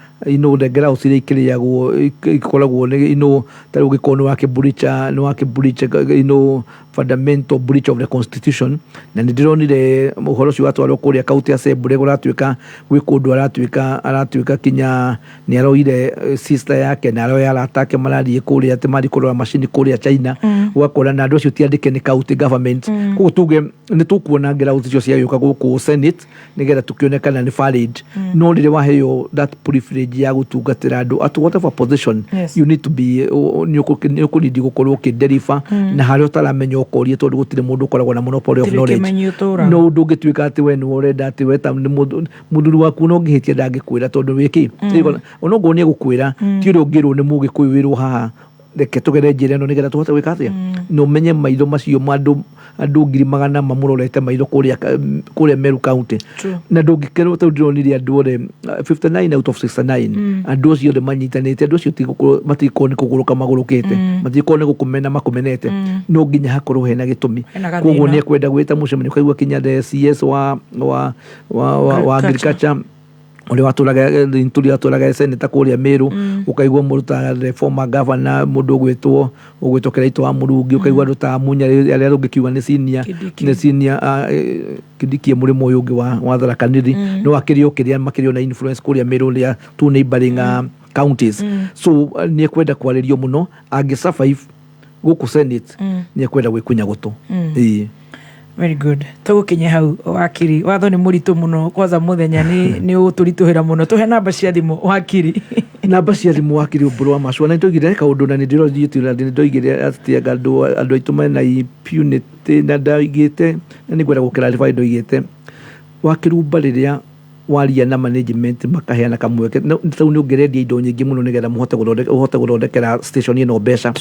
the grounds iria ikĩrĩagwo ikoragwo nĩ ta rĩu ũngĩkorwo nĩ wakĩ breach fundamental breach of the constitution. Na nĩ ndĩronire ũhoro ũcio watwarwo kũrĩa county assembly, kũratuĩka gwĩ kũndũ aratuĩka kinya nĩ aroire sister yake na aroya arata ake, marathiĩ kũrĩa atĩ mathiĩ kũrora macini kũrĩa China. Ũgakora na andũ acio ti andĩke nĩ county government. Koguo tuge nĩ tũkuona grounds icio ciagĩũka gũkũ senate nĩgetha tũkĩone kana nĩ valid. No rĩrĩa waheo that privilege ya gũtungatĩra andũ at whatever position, you need to be nĩ ũkũnidi gũkorwo ũkĩdeliver, na harĩa ũtaramenya ũkoria, tondũ gũtirĩ mũndũ ũkoragwo na monopoly of Gũtirĩ knowledge. kĩmenyi ũtũraga. No ndũngĩtuĩka atĩ we nĩwe ũrenda atĩ we ta nĩ mũthuri waku no ũngĩhĩtia ndangĩkwĩra tondũ wĩkĩ. Ona okorwo nĩ egũkwĩra, ti ũrĩa ũngĩrwo nĩ mũgĩkũyũ wĩrwo haha, reke tũgere njĩra ĩno nĩgetha tũhote gwĩka atĩa. Na ũmenye maitho macio ma andũ 100,000 mamũrorete maitho kũrĩa Meru County. Na ndũngĩkerwo, tondũ ndĩronire andũ othe 59 out of 69, andũ acio othe manyitanĩte, andũ acio matigũkorwo nĩ kũgũrũka magũrũkĩte, matigũkorwo nĩ gũkũmena makũmenete, no nginya hakorwo hena gĩtũmi. Hena gathĩna. Koguo nĩ ekwenda gwĩta mũcemanio, ũkaigua kinya the CS wa Agriculture. agriculture ũrĩa watũraga Nturi watũraga senator kũrĩa Meru, ũkaigua mũndũ ta the former governor, mũndũ ũgwĩtwo Kĩraitũ wa Mũrungi, ũkaigua andũ ta Munya arĩa ũngĩkiuga nĩ senior. Kindiki. Nĩ senior, Kindiki e mũrĩmo ũyũ ũngĩ wa Tharaka Nithi, no akĩrĩ o kĩrĩa makĩrĩ o na influence kũrĩa Meru rĩa two neighboring counties. So nĩ ekwenda kwarĩrio mũno angĩ survive gũkũ senate, nĩ ekwenda gwĩkunya gũtũ. Ĩĩ. Very good. Tũgũkinye hau, wakiri. Watho nĩ mũritũ mũno, kwanza mũthenya nĩ ũgũtũritũhĩra mũno. Tũhe namba cia thimũ, wakiri. Namba cia thimũ, wakiri ũmbũrũ wa macua, na nĩndoigire kaũndũ na nĩndĩrothiĩte na nĩndoigire atĩ anga andũ aitũ mena impunity, na ndoigĩte na nĩngwenda gũclarify. Ndoigĩte wakĩrumba rĩrĩa Waria na management makaheana kamweke. Rĩu nĩ ũngĩrendia indo nyingĩ mũno nĩgetha mũhote gũthondeka, ũhote gũthondekera station ĩno mbeca.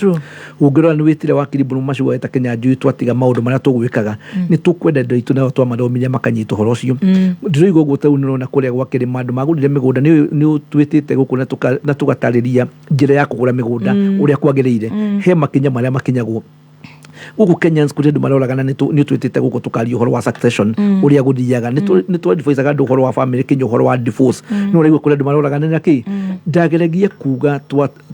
Ũngĩrora nĩ wĩtire wakiri Mburu Macua eta Kĩnyanjui, twatiga maũndũ marĩa tũgwĩkaga, nĩ tũkwenda indo itũ, nao twamathomithia makanyita ũhoro ũcio. Ndĩroigua ũguo tarĩu nĩũrona kũrĩa gwa kĩrĩma andũ magũrire mĩgũnda, nĩ ũtwĩtĩte gũkũ na tũgatarĩria njĩra ya kũgũra mĩgũnda ũrĩa kwagĩrĩire. He makinya marĩa makinyagwo gũkũ Kenyans kũrĩ andũ maroragana, nĩ ũtwĩtĩte gũkũ tũkaria ũhoro wa succession, ũrĩa gũthiaga. Nĩ twadvisaga andũ ũhoro wa family, kinya ũhoro wa divorce. Nĩ ũraigua kũrĩ andũ maroragana na kĩ ndageragia kuga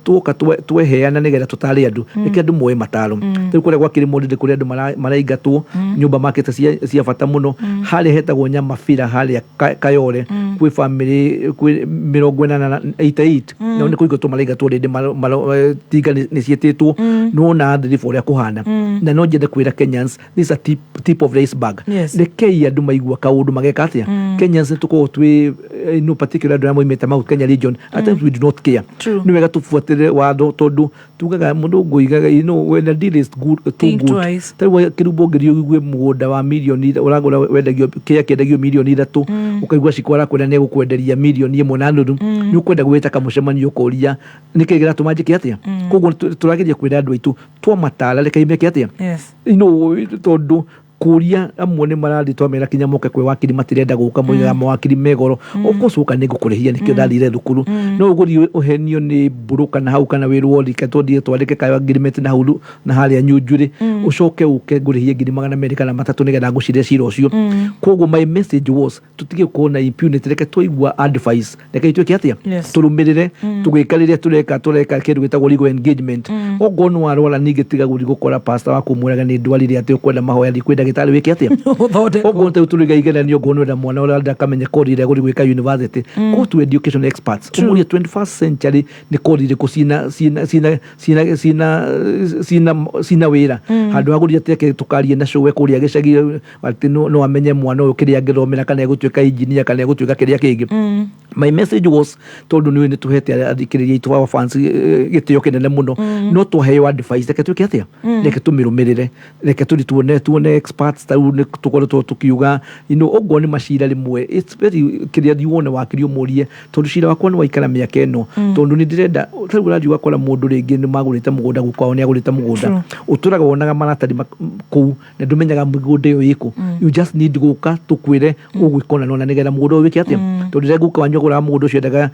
tuoka tweheana nĩgetha tũtare andũ, reke andũ moe mataro. Rĩu kũrĩa gwa kĩrĩma ndĩ kũrĩ andũ maraingatwo nyũmba makĩte cia bata mũno, harĩa hetagwo Nyamabira, harĩa Kayore, kwĩ family kwĩ 88 na 88, nao nĩ kũingatwo maraingatwo rĩndĩ, tinga nĩ ciĩtĩtwo. Nĩwona thiribu ũrĩa kũhana. Na no nyende kwĩra Kenyans, this is a tip of the iceberg. Rekei andũ maigua kaũndũ mageka atĩa. Kenyans nĩ tũkoragwo twĩ no particular andũ arĩa moimĩte Mount Kenya region, at times we do not care. Nĩ wega tũbuatĩrĩre watho, tondũ tugaga mũndũ ngũigaga, when a deal is good, too Think good. twice. Tarĩu kĩrumbo ũngĩthiĩ ũigue mũgũnda wa mirioni ũragũra wendagio kĩrĩa kĩendagio 3 mirioni, ũkaigua Ciko arakwĩra nĩ egũkwenderia 1.5 mirioni, nĩ ũkwenda gwĩta kamũcemanio ũkoria nĩkĩ kĩratũma njĩke atĩa. Koguo tũrageria kwĩra andũ aitũ twamatara rekei meke atĩa. Tondũ kũria amwe nĩ marathiĩ twamera kinya moke kwĩ wakiri, matirenda gũka, moigaga mawakiri megoro. Of course ũka nĩ ngũkũrĩhia, nĩkĩo ndathire thukuru. No ũgũthiĩ ũhenio nĩ mbũrũ kana hau kana wĩrwo rike twathiĩ twandĩke ka agreement na hau na harĩa Nyunjurĩ, ũcoke ũke ngũrĩhie 200,000 kana 300 nĩgetha ngũcire cira ũcio. Koguo my message was tũtige gũkorwo na impunity, reke twaigua advice, reke twĩke atĩa, tũrũmĩrĩre, tũgĩka rĩrĩa tũreka kĩndũ gĩtagwo legal engagement. Okorwo nĩ warwara, ningĩ tiga gũthiĩ gũkora pastor waku ũmwĩraga nĩ ndwarire atĩ ũkwenda mahoya, thiĩ kwĩ ndagĩtarĩ wĩke atĩa. Okorwo tarĩu tũrĩga igeranio, okorwo nĩwenda mwana ũrenda akamenye kothi ĩrĩa egũthiĩ gwĩka university, go to education experts, ũmũrie 21st century nĩ kothi irĩkũ cina wĩra, handũ ha gũthiĩ atĩ eke tũkarie na cũwe kũrĩa gĩcagi atĩ no amenye mwana ũyũ kĩrĩa angĩthomera, kana egũtuĩka engineer kana egũtuĩka kĩrĩa kĩngĩ. My message was, tondũ nĩ nĩ tũhete athikĩrĩria aitũ, our fans, gĩtĩo kĩnene mũno, no twaheo advice, reke twĩke atĩa, reke tũmĩrũmĩrĩre, reke tũthiĩ tuone experts. Tarĩu nĩ tũkoretwo tũkiuga, ũguo nĩ macira rĩmwe it's very kĩrĩa thiĩ wone wakiri ũmũrie, tondũ cira wakwa nĩ waikara mĩaka ĩno, tondũ nĩ ndĩrenda. Tarĩu ũrathiĩ ũgakora mũndũ rĩngĩ nĩ magũrĩte mũgũnda, guka wao nĩ agũrĩte mũgũnda, ũtũraga wonaga maratathi kũu na ndũmenyaga mĩgũnda ĩyo ĩkũ. You just need gũka tũkwĩre ũgwĩka ũna na ũna nĩgetha mũgũnda ũyũ wĩke atĩa, tondũ rĩrĩa guka wanyu agũraga mũgũnda ũcio endaga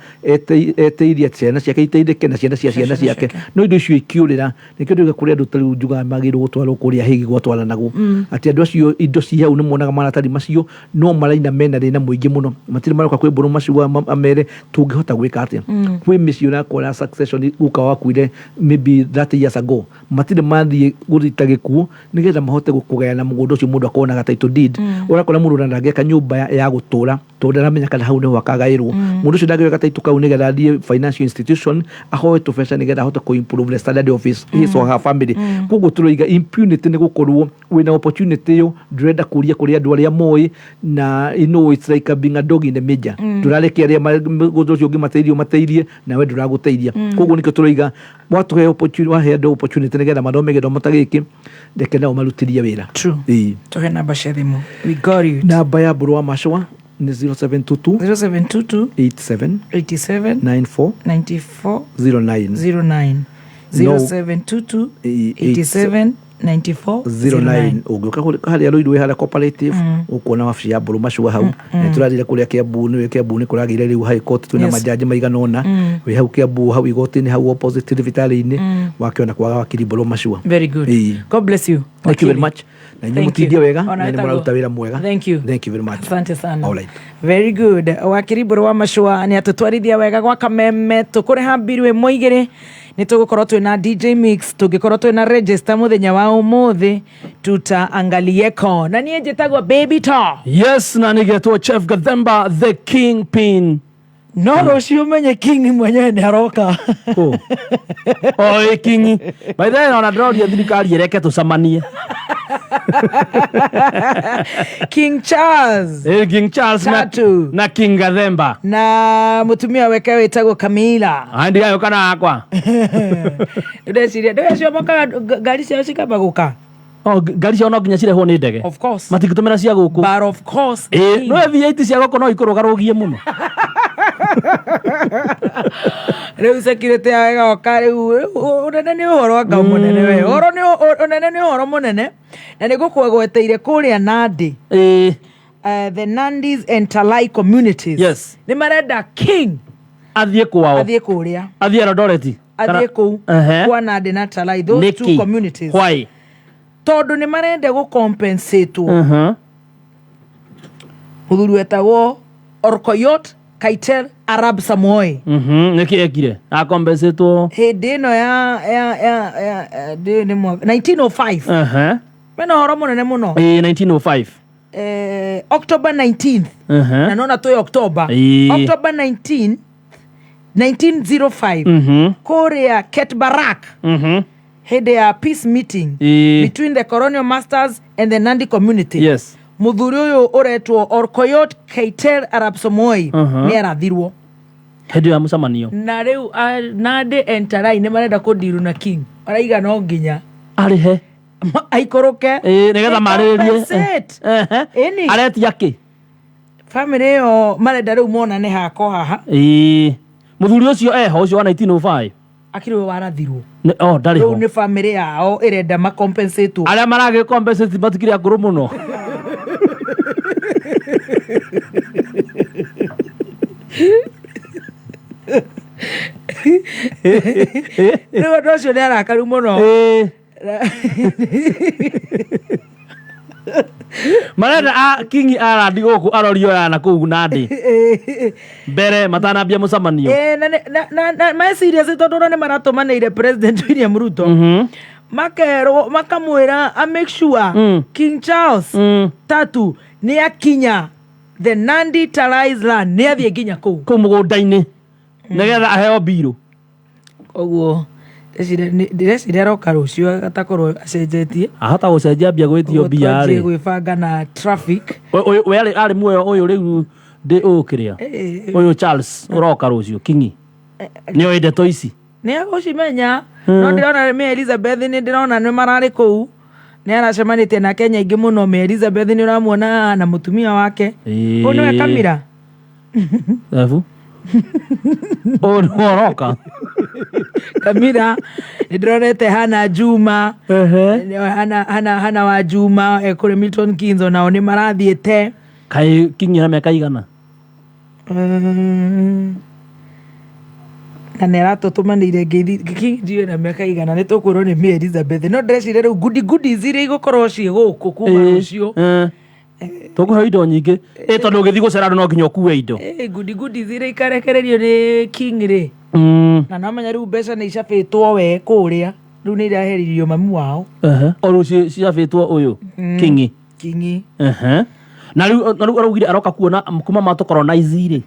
eteithie ciana ciake iteithĩke na ciana cia ciana ciake, no indo icio ikiũrĩra. Nĩkĩo ndĩrauga kũrĩ andũ tarĩu njugaga magĩrĩirwo gũtwarwo kũrĩa hĩgi gwatwaranagwo, atĩ andũ acio indo ci hau nĩ monaga maratathi macio no maraina mena thĩna mũingĩ mũno, matirĩ maroka kwĩ mbũrũ macio amere tũngĩhota gwĩka atĩa. Kwĩ mĩciĩ ũrakora succession, guka wakuire maybe 30 years ago, matirĩ mathiĩ gũthita gĩkuũ nĩgetha mahote kũgayana mũgũnda ũcio, mũndũ akonaga title deed. Ũrakora mũndũ ona ndangĩaka nyũmba ya gũtũra tondũ ndaramenya kana hau nĩho akagaĩrwo. Mũndũ ũcio ndangĩoya title kau nĩgetha athiĩ financial institution ahoe tũbeca nĩgetha ahote kũ improve the standard of his or her family. Koguo tũroiga impunity nĩ gũkorwo wĩna opportunity ĩyo, ndũrenda kũria kũrĩ andũ arĩa moĩ, na it's like a being a dog in the major. Ndũrareke arĩa mũndũ ũcio ũngĩ mateithio mateithie nawe ndũragũteithia. Koguo nĩkĩo tũroiga watũhe opportunity, wahe andũ opportunity nĩgetha mathome gĩthomo ta gĩkĩ, reke nao marutithie wĩra. Ĩĩ. Tuhe namba cia thimũ, we got you. Namba ya mbũrũ wa macũa nĩ 0722 0722 87 87 94 94 09. 09. No. 0722 87 94 09. Ũngĩũka harĩa Ruiru harĩa cooperative, ũkuona wabici ya mbũrũ macua hau. Nĩ tũrathire kũrĩa Kiambu, nĩwe Kiambu nĩ kũragĩire rĩu high court, twĩna majaji maigana ũna. Wĩ hau Kiambu, hau igoti-inĩ, hau opposite thibitarĩ-inĩ, wakĩona kwaga wakiri mbũrũ macua. Very good. Ĩĩ. God bless you. Thank you very Wakili. much, na inyuĩ Thank you. mũtindie wega Ona na nĩ wĩtagwo? mũraruta wĩra mwega. Thank you. Thank you very much. Asante sana. All right. Very good. Wakiri mbũrũ wa macua nĩ atũtwarithia wega gwa kameme, tũkũrĩha mbiru 1 2 nĩ tũgũkorwo twĩna DJ Mix, tũngĩkorwo twĩna register mũthenya wa ũmũthĩ, tutaangalieko na niĩ njĩtagwo Baby To. Yes, na nigetwo Chef Gathemba the Kingpin. No rũciũ menye king mwenyewe nĩ aroka. Oi king. By the way, ona ndĩroria thirikari ĩreke tũcemanie. King Charles. King Charles Tatu. Na King Gathemba. Na mũtumia weke wĩtagwo Camila. Andigayo kana akwa. Ndeciria ndå acio mokaga ngari ciao cikamba gũka. Oh, ngari ciao no nginya cirehwo nĩ ndege. Of course. Matingĩtũmĩra cia gũkũ. But of course the Ĩĩ, king. no V8 cia gũkũ no ikũrũgarũgie mũno. Rĩu security yao ĩgoka rĩu ũnene nĩ ũhoro anga mũnene we ũhoro nĩ ũnene nĩ ũhoro mũnene na nĩ ngũkwegweteire kũrĩa Nandi. The Nandis and Talai communities. Yes. Nĩ marenda king athiĩ kwao. Athiĩ kũrĩa. Athiĩ Eldoret. Athiĩ kũu Ehe. kwa Nandi na Talai, those Nĩkĩ? two communities. Why? Tondũ nĩ marenda gũcompensatwo. Mũthuri wetagwo Orkoyot Kaitel Arab Samoei. Nĩkĩ ekire? Akompensetwo. Hĩndĩ ĩno ya ndĩũĩ nĩ mwaka 1905. Mena ũhoro mũnene mũno. Ĩĩ, 1905. October 19th. Na nona twĩ October. Ĩĩ. October 19 1905 kũrĩa Ketbarak hĩndĩ ya peace meeting Ĩĩ. between the colonial masters and the Nandi community. Yes. Mũthuri ũyũ ũretwo Orkoyot Keitel Arap Samoei nĩ arathirwo. Hĩndĩ ya mũcemanio. Na rĩu Nandi and Talai nĩ marenda kũndiru na king. Maraiga no nginya arĩhe aikũrũke. Ĩĩ, nĩgetha marĩrĩrie. Compensate. Ĩni. Aretia kĩ? Family ĩyo marenda rĩu monane hako haha. Ĩĩ. Mũthuri ũcio eho ũcio wa 1905. Akĩrĩ we warathirwo. Oh, ndarĩ Rĩu ho. nĩ family yao ĩrenda macompensatwo. Arĩa maragĩ compensate matikĩrĩ akũrũ mũno. Rĩu andũ acio nĩ arakaru mũno. Marenda a kingi arandi gũkũ arorio ya na kũu Nandi mbere matanambia mũcemanio. Ĩĩ, na me serious tondũ ona nĩ maratũmanĩire President William Ruto. Makerwo makamwĩra a make sure King Charles tatu nĩ akinya the Nandi Talai's land, nĩ athiĩ nginya kũu. Kũu mũgũnda-inĩ nĩgetha aheo mbirũ. Koguo ndĩreciria aroka rũciũ atakorwo acenjetie. Ahota gũcenjia mbia gwĩtio mbia Twanjie rĩ. gwĩbanga na traffic. We arĩ muoyo ũyũ rĩu ndĩ ũyũ kĩrĩa. Ĩĩ. Ũyũ Charles ũroka rũciũ kingi. Nĩoĩ ndeto ici. Nĩ agũcimenya no ndĩrona Mary Elizabeth nĩ ndĩrona nĩ mararĩ kũu nĩ aracemanĩtie na Kenya aingĩ mũno. Mary Elizabeth nĩ ũramuona na mũtumia wake. Ĩĩ. Ũyũ nĩwe Kamira. Ebu. Ũyũ nĩwe ũroka. Kamira nĩ ndĩronete Hana Juma. Hana wa Juma kũrĩ Milton Keynes onao nĩ marathiĩte. Kaĩ kingi na mĩaka igana? Na nĩ aratũtũmanĩire ngeithi King ndiũĩ na mĩaka igana nĩ tũkwĩrwo nĩ Mary Elizabeth no ndĩreciria rĩu goodie goodies iria igũkorwo ciĩ gũkũ kuma rũciũ. Tũkũheo indo nyingĩ. Ĩ tondũ ũgĩthiĩ gũcera andũ no nginya ũkue indo. Goodie goodies iria ikarekererio nĩ King rĩ. Na no menya rĩu mbeca nĩ icabĩtwo we kũrĩa rĩu nĩ iraheririo mamu wao. O rĩu ciabĩtwo ũyũ Kingi. Kingi. Na rĩu araugire aroka kuona kuma matũcolonize rĩ.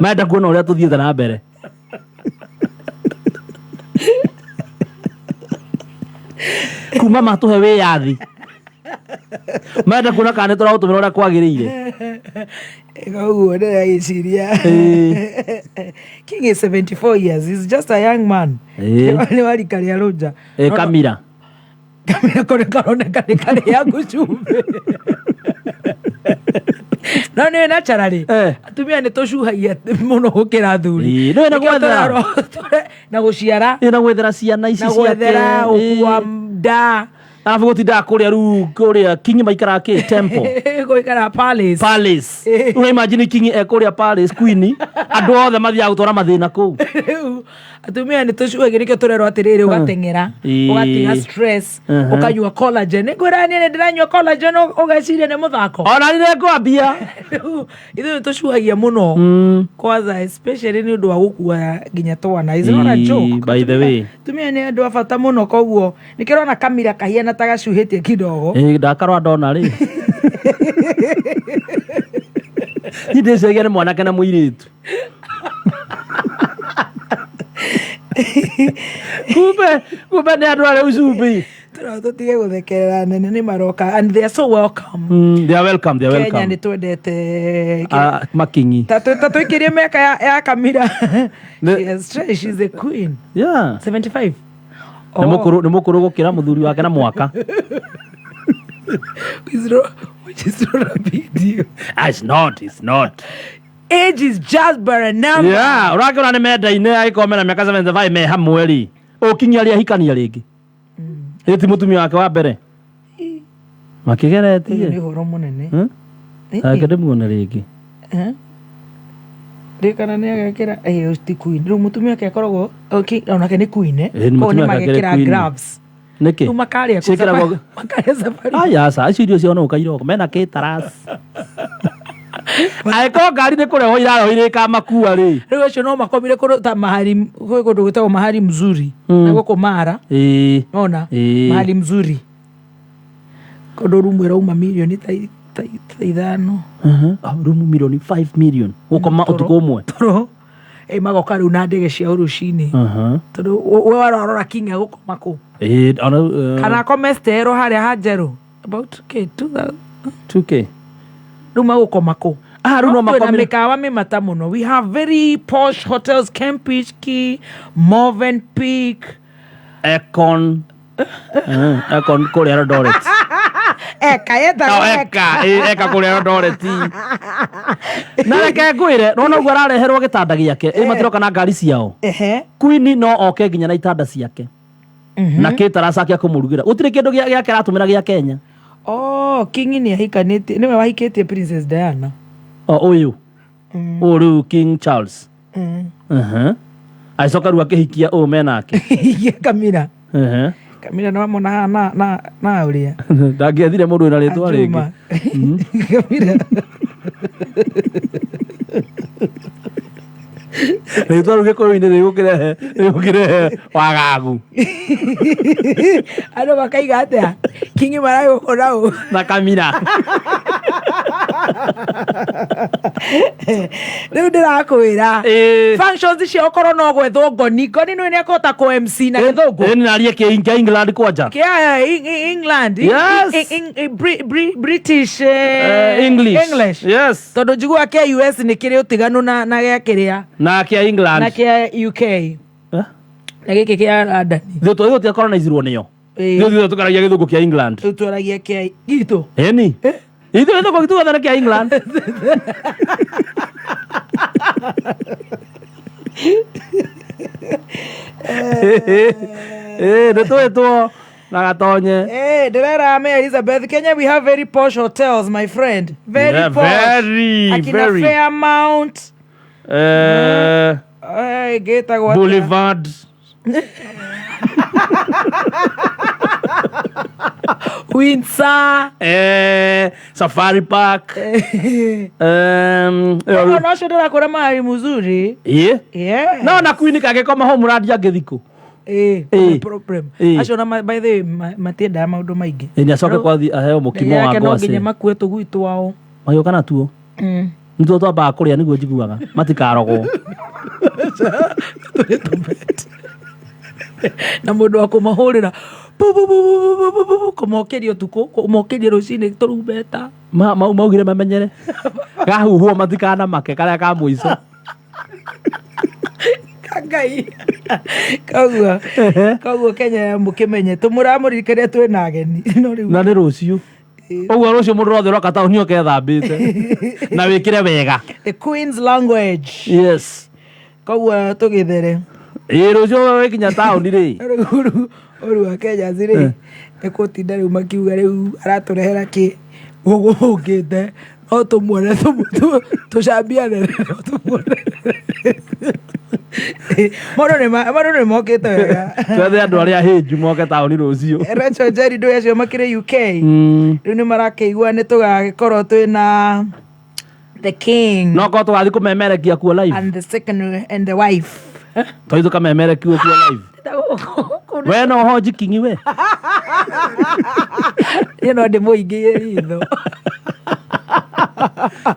Marenda kuona ũrĩa tũthiĩte na mbere. Kuma matũhe wĩyathi. Marenda kuona kana nĩ tũraũtũmĩra ũrĩa kwagĩrĩire. Koguo ndĩragĩciria King is 74 years, he's just a young man. Nĩ wa rika rĩa Rũnja. Kamira. Kamira kore karoneka nĩ karĩagu cumbĩ. No nĩ naturally atumia nĩ tũcuhagia mũno gũkĩra athuri. Nĩ na Nĩkĩo gwethera. na gũciara. Ĩ na gwethera ciana ici Na ciake. gwethera, gũkua nda. Arabu gũtindaga kũrĩa rĩu kũrĩa Kingi maikaraga kĩ temple. Gũikara palace. Palace. Ũra imagine Kingi e kũrĩa palace queen andũ othe mathiaga gũtwara mathĩna kũu. Rĩu atumia nĩ tũcuhagia nĩkĩo tũrerwo atĩrĩrĩ ũgateng'era ũgatiga stress ũkanyua collagen. Nĩ ngwĩra niĩ nĩ ndĩranyua collagen ũgeciria nĩ mũthako. Ona nĩ ngwambia. Rĩu ithuĩ nĩ tũcuhagia mũno kwanza especially nĩ ũndũ wa gũkua nginya twana. Is not a joke. By the way. Atumia nĩ andũ a bata mũno koguo nĩkĩo ũrona Kamira kahiana ta gacuhĩtie kidogo. Ndakarwa ndona rĩ. Niĩ ndĩciragia nĩ mwanake na mũirĩtu. Kumbe nĩ andũ arĩa ucumbĩ. Tũrona tũtige gũthekerera nene nĩ maroka and they are so welcome. They are welcome, they are Kenya welcome. nĩ twendete Makingi. ta tũikĩrie mĩaka ya Kamira. She is she's a queen. Yeah. 75. Nĩ mũkũrũ nĩ mũkũrũ gũkĩra mũthuri wake na mwaka. Which is not a big deal. Ah, it's not, it's not. Age is just but a number. Yeah, ũrakĩona nĩ mendaine agĩkorwo mena mĩaka 75 me hamwe rĩ. Ũkinyia rĩ ahikania rĩngĩ. Ĩ ti mũtumia wake wa mbere. Ũyũ Makĩgeretie. nĩ ũhoro mũnene. Hmm? Reke ndĩmuone rĩngĩ. Eh? Rĩ kana nĩ agekĩra ĩ ti queen rĩu mũtumia wake akoragwo okay, onake nĩ queen eh? Ĩ, nĩ Koguo mũtumia nĩ wake akĩrĩ magekĩra queen. gloves Nĩkĩ? rĩu makarĩa kũ Ciĩkĩragwo- makarĩa safari Aya aca, icio irio ciao no ũkairoko mena kĩtaras. Angĩkorwo ngari nĩ kũrehwo irarehwo irĩkamakua rĩ. rĩu acio no makomire kũndũ ta mahali kwĩ kũndũ gwĩtagwo mahali mzuri na gũkũ Mara Ĩĩ. ona Ĩĩ. mahali mzuri kũndũ rumu ĩrauma mirioni ta ta ithano Ah, rumu milioni 5 million gũkoma ũtukũ ũmwe. toro ĩ magoka rĩu na ndege cia rũcinĩ tondũ we warora king agũkoma kũ Ĩĩ, ona kana akome stero harĩa ha njerũ about k 2000 2k. rĩu magũkoma kũ Ah, rĩu no twĩna makomire. mĩkawa mĩmata mũno we have very posh hotels Kempinski Movenpick Econ. Econ kũrĩa Eldoret. eka yetagwo Oh, eka, ĩ, eka kũrĩa Eldoret. Na reke ngwĩre, nona ũguo arareherwo gĩtanda gĩake, ĩ matiroka na ngari ciao. Ehe. Queen no oke nginya na itanda ciake. Na kĩtarasa kĩa kũmũrugĩra. Gũtirĩ kĩndũ gĩake aratũmĩra gĩa Kenya. Oh, King nĩ ahikanĩtie nĩwe wahikĩtie Princess Diana. O ũyũ. Ũyũ rĩu King Charles. Agĩcoka rĩu akĩhikia ũyũ menake. Hikia Kamila. Ehe. Kamila nĩ wamona haha na na na ũrĩa. Ndangĩethire mũndũ wĩna rĩtwa rĩngĩ. Ajuma. Kamila. Rĩtwa rĩu gĩkũyũ-inĩ rĩgũkĩrehe rĩgũkĩrehe wagagu. Andũ makaiga atĩa? King maragũkũra ũ? Na Kamila. Rĩu ndĩrakwĩra. Functions cia okorwo no gwethwo ngoni. Ngoni nĩ nĩ akũhota kũ MC na gĩthũngũ. Ĩni narie kĩa England kwanja. Kĩa England. Yes. British English. English. Yes. Tondũ njiguaga kĩa US nĩ kĩrĩ ũtiganu na na gĩa kĩrĩa Na kĩa England. na kĩa UK. Na gĩkĩ kĩa London. Ithuĩ tũtiakoronizirwo nĩo. Ĩĩ. Ithuĩ tũkaragia gĩthũngũ kĩa England. Rĩu twaragia kĩa gitũ. Ĩni. Ithuĩ gĩthũngũ gitũ gĩothe nĩ kĩa England. Ĩĩ nĩ twĩtwo na gatonye. Hey, ndĩrera Ame Elizabeth Kenya we have very posh hotels my friend. Very Yeah, posh. very, Akina very. Fairmount. Ngĩtagwo atĩa? Boulevard. Windsor. Safari Park. Ona ũcio ndĩrakũra mahali mzuri. Ĩĩ. Yeah. No na Queen kangĩkoma home randi angĩthikũ. Ĩĩ, Ĩĩ. problem. Ĩĩ. Acio na by the way matiendaga maũndũ maingĩ. Ĩĩ nĩ acoke kwathi aheo mũkimo wa Yake no nginya ngwacĩ. makue tũgui twao. Magĩũka natuo. Nĩtuo twambaga kũrĩa nĩguo njiguaga matikarogwo. Na mũndũ wa kũmahũrĩra bu bu bu bu bu bu bu bu kũmokĩria ũtukũ kũmokĩria rũcinĩ tũrumbeta. Maugire mamenyere. Gahuhwo matikanamake karĩa ka mũico. Ngai. Koguo koguo Kenya mũkĩmenye tũmũramũririkania twĩna ageni no rĩu Na nĩ rũciũ. Ũguo rũciũ mũndũ wothe ũroka taũni oke ethambĩte. Na wĩkĩre wega. the queen's language. Yes. Koguo tũgĩthere. Ĩĩ rũciũ wĩkinya taũni rĩ. Rĩu ũru wa Kenya rĩ nĩ kũtinda rĩu makiuga rĩu aratũrehera kĩ gũkũ ũkĩte no tũmuone tũcambiane no tũmuone maũndũ nĩ mokĩte wega. Twethe andũ arĩa hĩnju moke taũni rũciũ. Rachel Njeri ndũ acio makĩrĩ UK rĩu nĩ marakĩigua nĩ tũgagĩkorwo twĩna the king No korwo tũgathiĩ kũmemerekia kuo live. and the second and the wife. Tũthiĩ tũkamemerekio kuo live. We no honji kingi we. Niĩ no ndĩmũingĩrie ritho.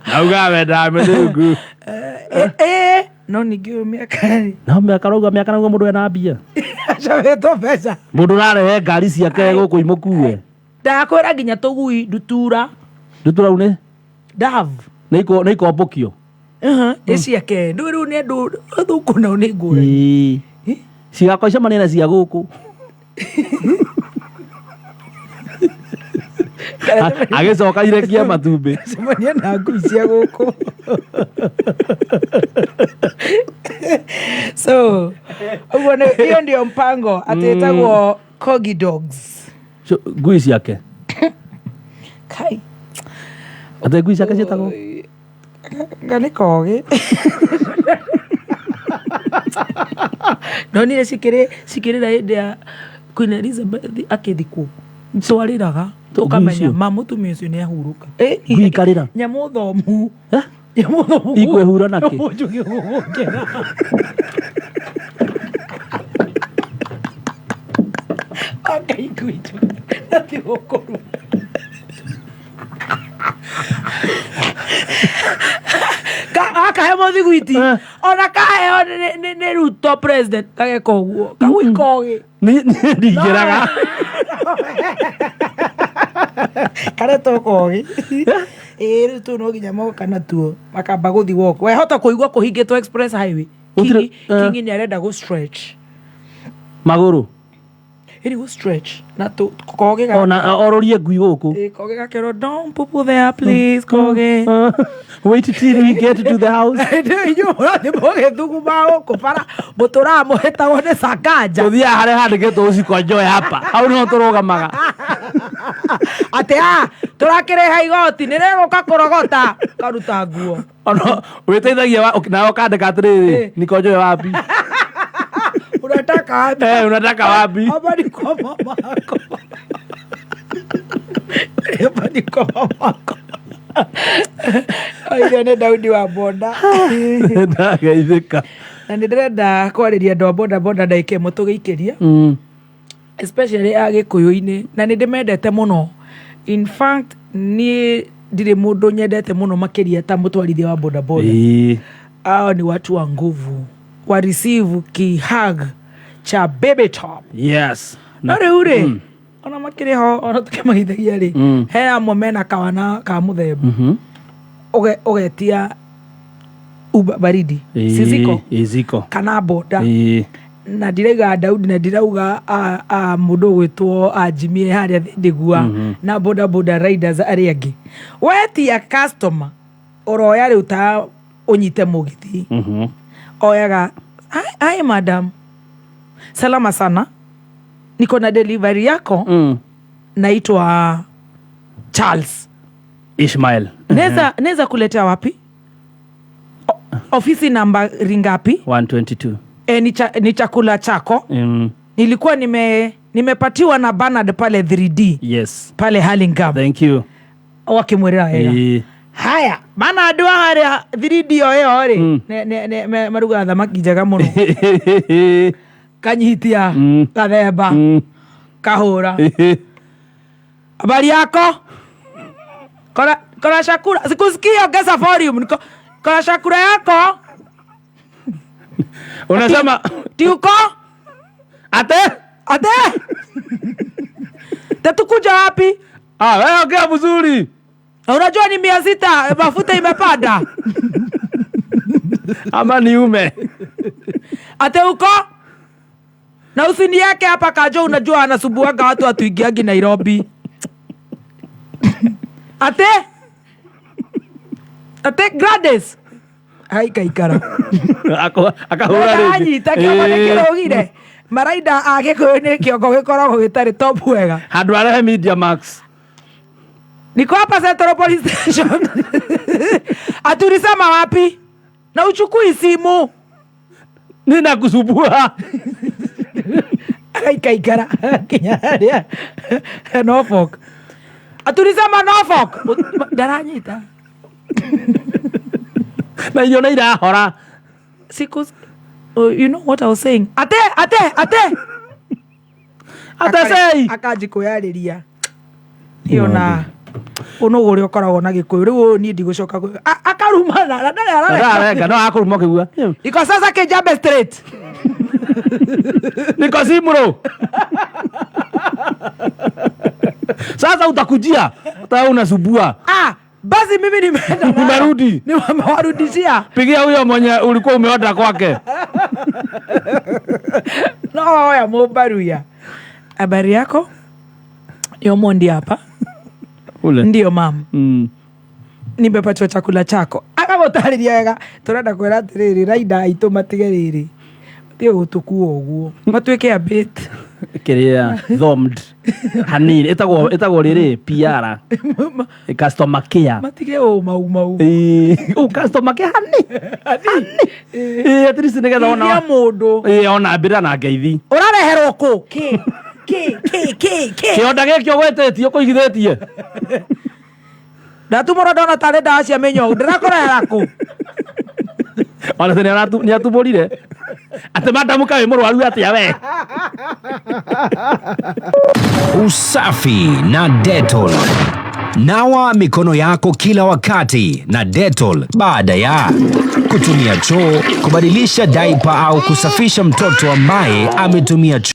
Nauga wendaga mĩthũngũ. No ningĩ ũyũ mĩaka rĩ No mĩaka rauga mĩaka nauga mũndũ ena mbia. acamĩtwo mbeca. Mũndũ ũrarehe ngari ciake gũkũ imũkue. Ndakwĩra nginya tũgui ndutura Ndutura rĩu nĩ dove nĩ ikombũkio. Nĩ ciake ndũ rĩu nĩ andũ athũngũ nao nĩ ngũrani. Ĩĩ. Cigakwa icemania na cia gũkũ. Agĩcoka irekia matumbĩ. Cemania na ngui cia gũkũ. So ũguo hiyo ndio mpango atĩ ĩtagwo Corgi dogs. So, ngui ciake. Kai. Atĩ ngui ciake ciĩtagwo? Nga nĩ kogĩ. Nonire cikĩrĩra hĩndĩ ya Queen Elizabeth akĩthikwo. Twarĩraga tũkamenya icio? ma mũtumia ũcio nĩ ahurũka. Ngui ikarĩra? Nyamũ thomu. Nyamũ thomu. Ikwĩhura nakĩ? Nyamũ njũgĩ gũgũkĩra. Anga ngui njũgĩ na ti gũkũruma. Akahe mũthiguiti ona kaheo nĩ Ruto president kageka ũguo kagui kogĩ Ndingĩraga. karetwo kogĩ. Ĩĩ rĩu tũu no nginya moka natuo makamba gũthi walk. Wehota kũigua kũhingĩtwo express highway. Gũtirĩ- Kingi nĩ arenda gũ stretch. Magũrũ. Ĩni gũ stretch na tũ kogĩ ga Ona ororie ngui gũkũ. Ĩĩ, kogĩ gakerwo don't poo there please kogĩ. Wait till we get to the house. Inyuĩ mũrathiĩ mũgĩthuguma gũkũ bara mũtũraga mũhĩtagwo nĩ Sakaja. Tũthiaga harĩa handĩkĩtwo usikonjoe hapa. Hau niho tũrũgamaga. Atĩ a tũrakĩrĩha igoti nĩ rĩgũka kũrogota karuta nguo. Ono wĩteithagia nawe ũkandĩka atĩrĩrĩ nikonjoe wapi. Unataka wapi? Unataka wapi? Hapa ni kwa mama yako. Hapa ni kwa mama yako. Oire nĩ Daudi wa boda. Ndageithĩka. Na nĩ ndĩrenda kwarĩria andũ a boda boda ndagĩka ĩmwe tũgĩikĩria. Especially a gĩkũyũ-inĩ na nĩ ndĩmendete mũno. In fact niĩ ndirĩ mũndũ nyendete mũno makĩria ta mũtwarithia wa boda boda. Hao ni watu wa nguvu. Wa receive kihug cha baby top. Yes. No rĩu rĩ ona makĩrĩ ho ona tũkĩmageithagia rĩ he amwe mena kawana ka mũthemba ũgetia Uber baridi siziko Ĩ, ziko. kana boda na ndirauga Daudi na ndirauga mũndũ ũgwĩtwo Jimmy harĩa Thindigua na boda boda riders arĩa angĩ wetia customer ũroya rĩu ta ũnyite mũgithi oyaga hi madam, salama sana, niko na delivery yako. Naitwa Charles. Ishmael. Naweza kuletea wapi? Ofisi namba ringapi? 122. Ni chakula chako. Nilikuwa nimepatiwa na Bernard pale 3D. Yes. Pale Hurlingham. Thank you. Wakimwĩrĩra wega. Haya, Bernard wa harĩa 3D o ĩyo rĩ, marugaga thamaki njega mũno. Kanyitia, gathemba, kahũra. Habari yako? Kora chakula. Sikusikii, ongeza volume. Niko kora chakula yako. Unasema Ti uko? Ate? Ate? Tatukuja wapi? Ah, wewe ongea vizuri. Na unajua ni 600 mafuta imepanda. Ama ni ume. Ate uko? Na usiniweke hapa Kajo, unajua anasumbuaga watu watuingiagi Nairobi. Ate? Ate Gladys. Hai kaikara. Akahũra rĩngĩ. Anyita kĩongo nĩ kĩrũgire. Maraida a Gĩkũyũ nĩ kĩongo gĩkoragwo gĩtarĩ top wega. Handũ arehe Media Max. Niko hapa Central Police Station. Atulisema wapi? Na uchukui simu. Nina kusumbua. Akaikaikara kinya harĩa Norfolk. Atulisema Norfolk. Ndaranyita. Na irio nĩ irahora. Siku, oh, you know what I was saying? Ate, ate, ate. Ate sei. Akanji kwĩyarĩria. Iyo na ũnũgũ ũrĩa ũkoragwo na Gĩkũyũ rĩu ũyũ niĩ ndigũcoka akarumana na ndarĩ Ararenga no akũruma ũkĩigua. Iko sasa Kijabe Street. Niko Simro. Sasa utakujia. Hata unasubua. Ah, basi mimi nimeenda. Nimerudi. Nimewarudishia. Pigia huyo mwenye ulikuwa umeorder kwake. No oya mũmbaruya. Habari yako? Yomondi hapa. Ule. Ndio mam. Nimepatiwa chakula chako. Akamũtarĩria wega tũrenda kwĩra atĩrĩrĩ raida aitũ matige rĩrĩ matige gũtũkua ũguo matuĩke a bit Kiria thomed hanini ĩtagwo rĩrĩ PR customer care. Matige ũmaumau. Ĩĩ, customer care hani hani. At least nĩgetha ona Geithia mũndũ. Ĩĩ, ona ambĩrĩra na ngeithi. Ũrareherwo kũ kĩ kĩ kĩ kĩ kĩ? Kĩonda gĩkĩ ũgwetĩtie ũkũigithĩtie. Ndatumũra ndona tarĩ ndawa cia mĩnyoo ndĩrakũrehera kũ? Ona tene nĩatumũrire atĩ madamu kaĩ mũrwaru atĩa we. Usafi na Dettol. Nawa mikono yako kila wakati na Dettol baada ya kutumia choo, kubadilisha daipa au kusafisha mtoto ambaye ametumia choo.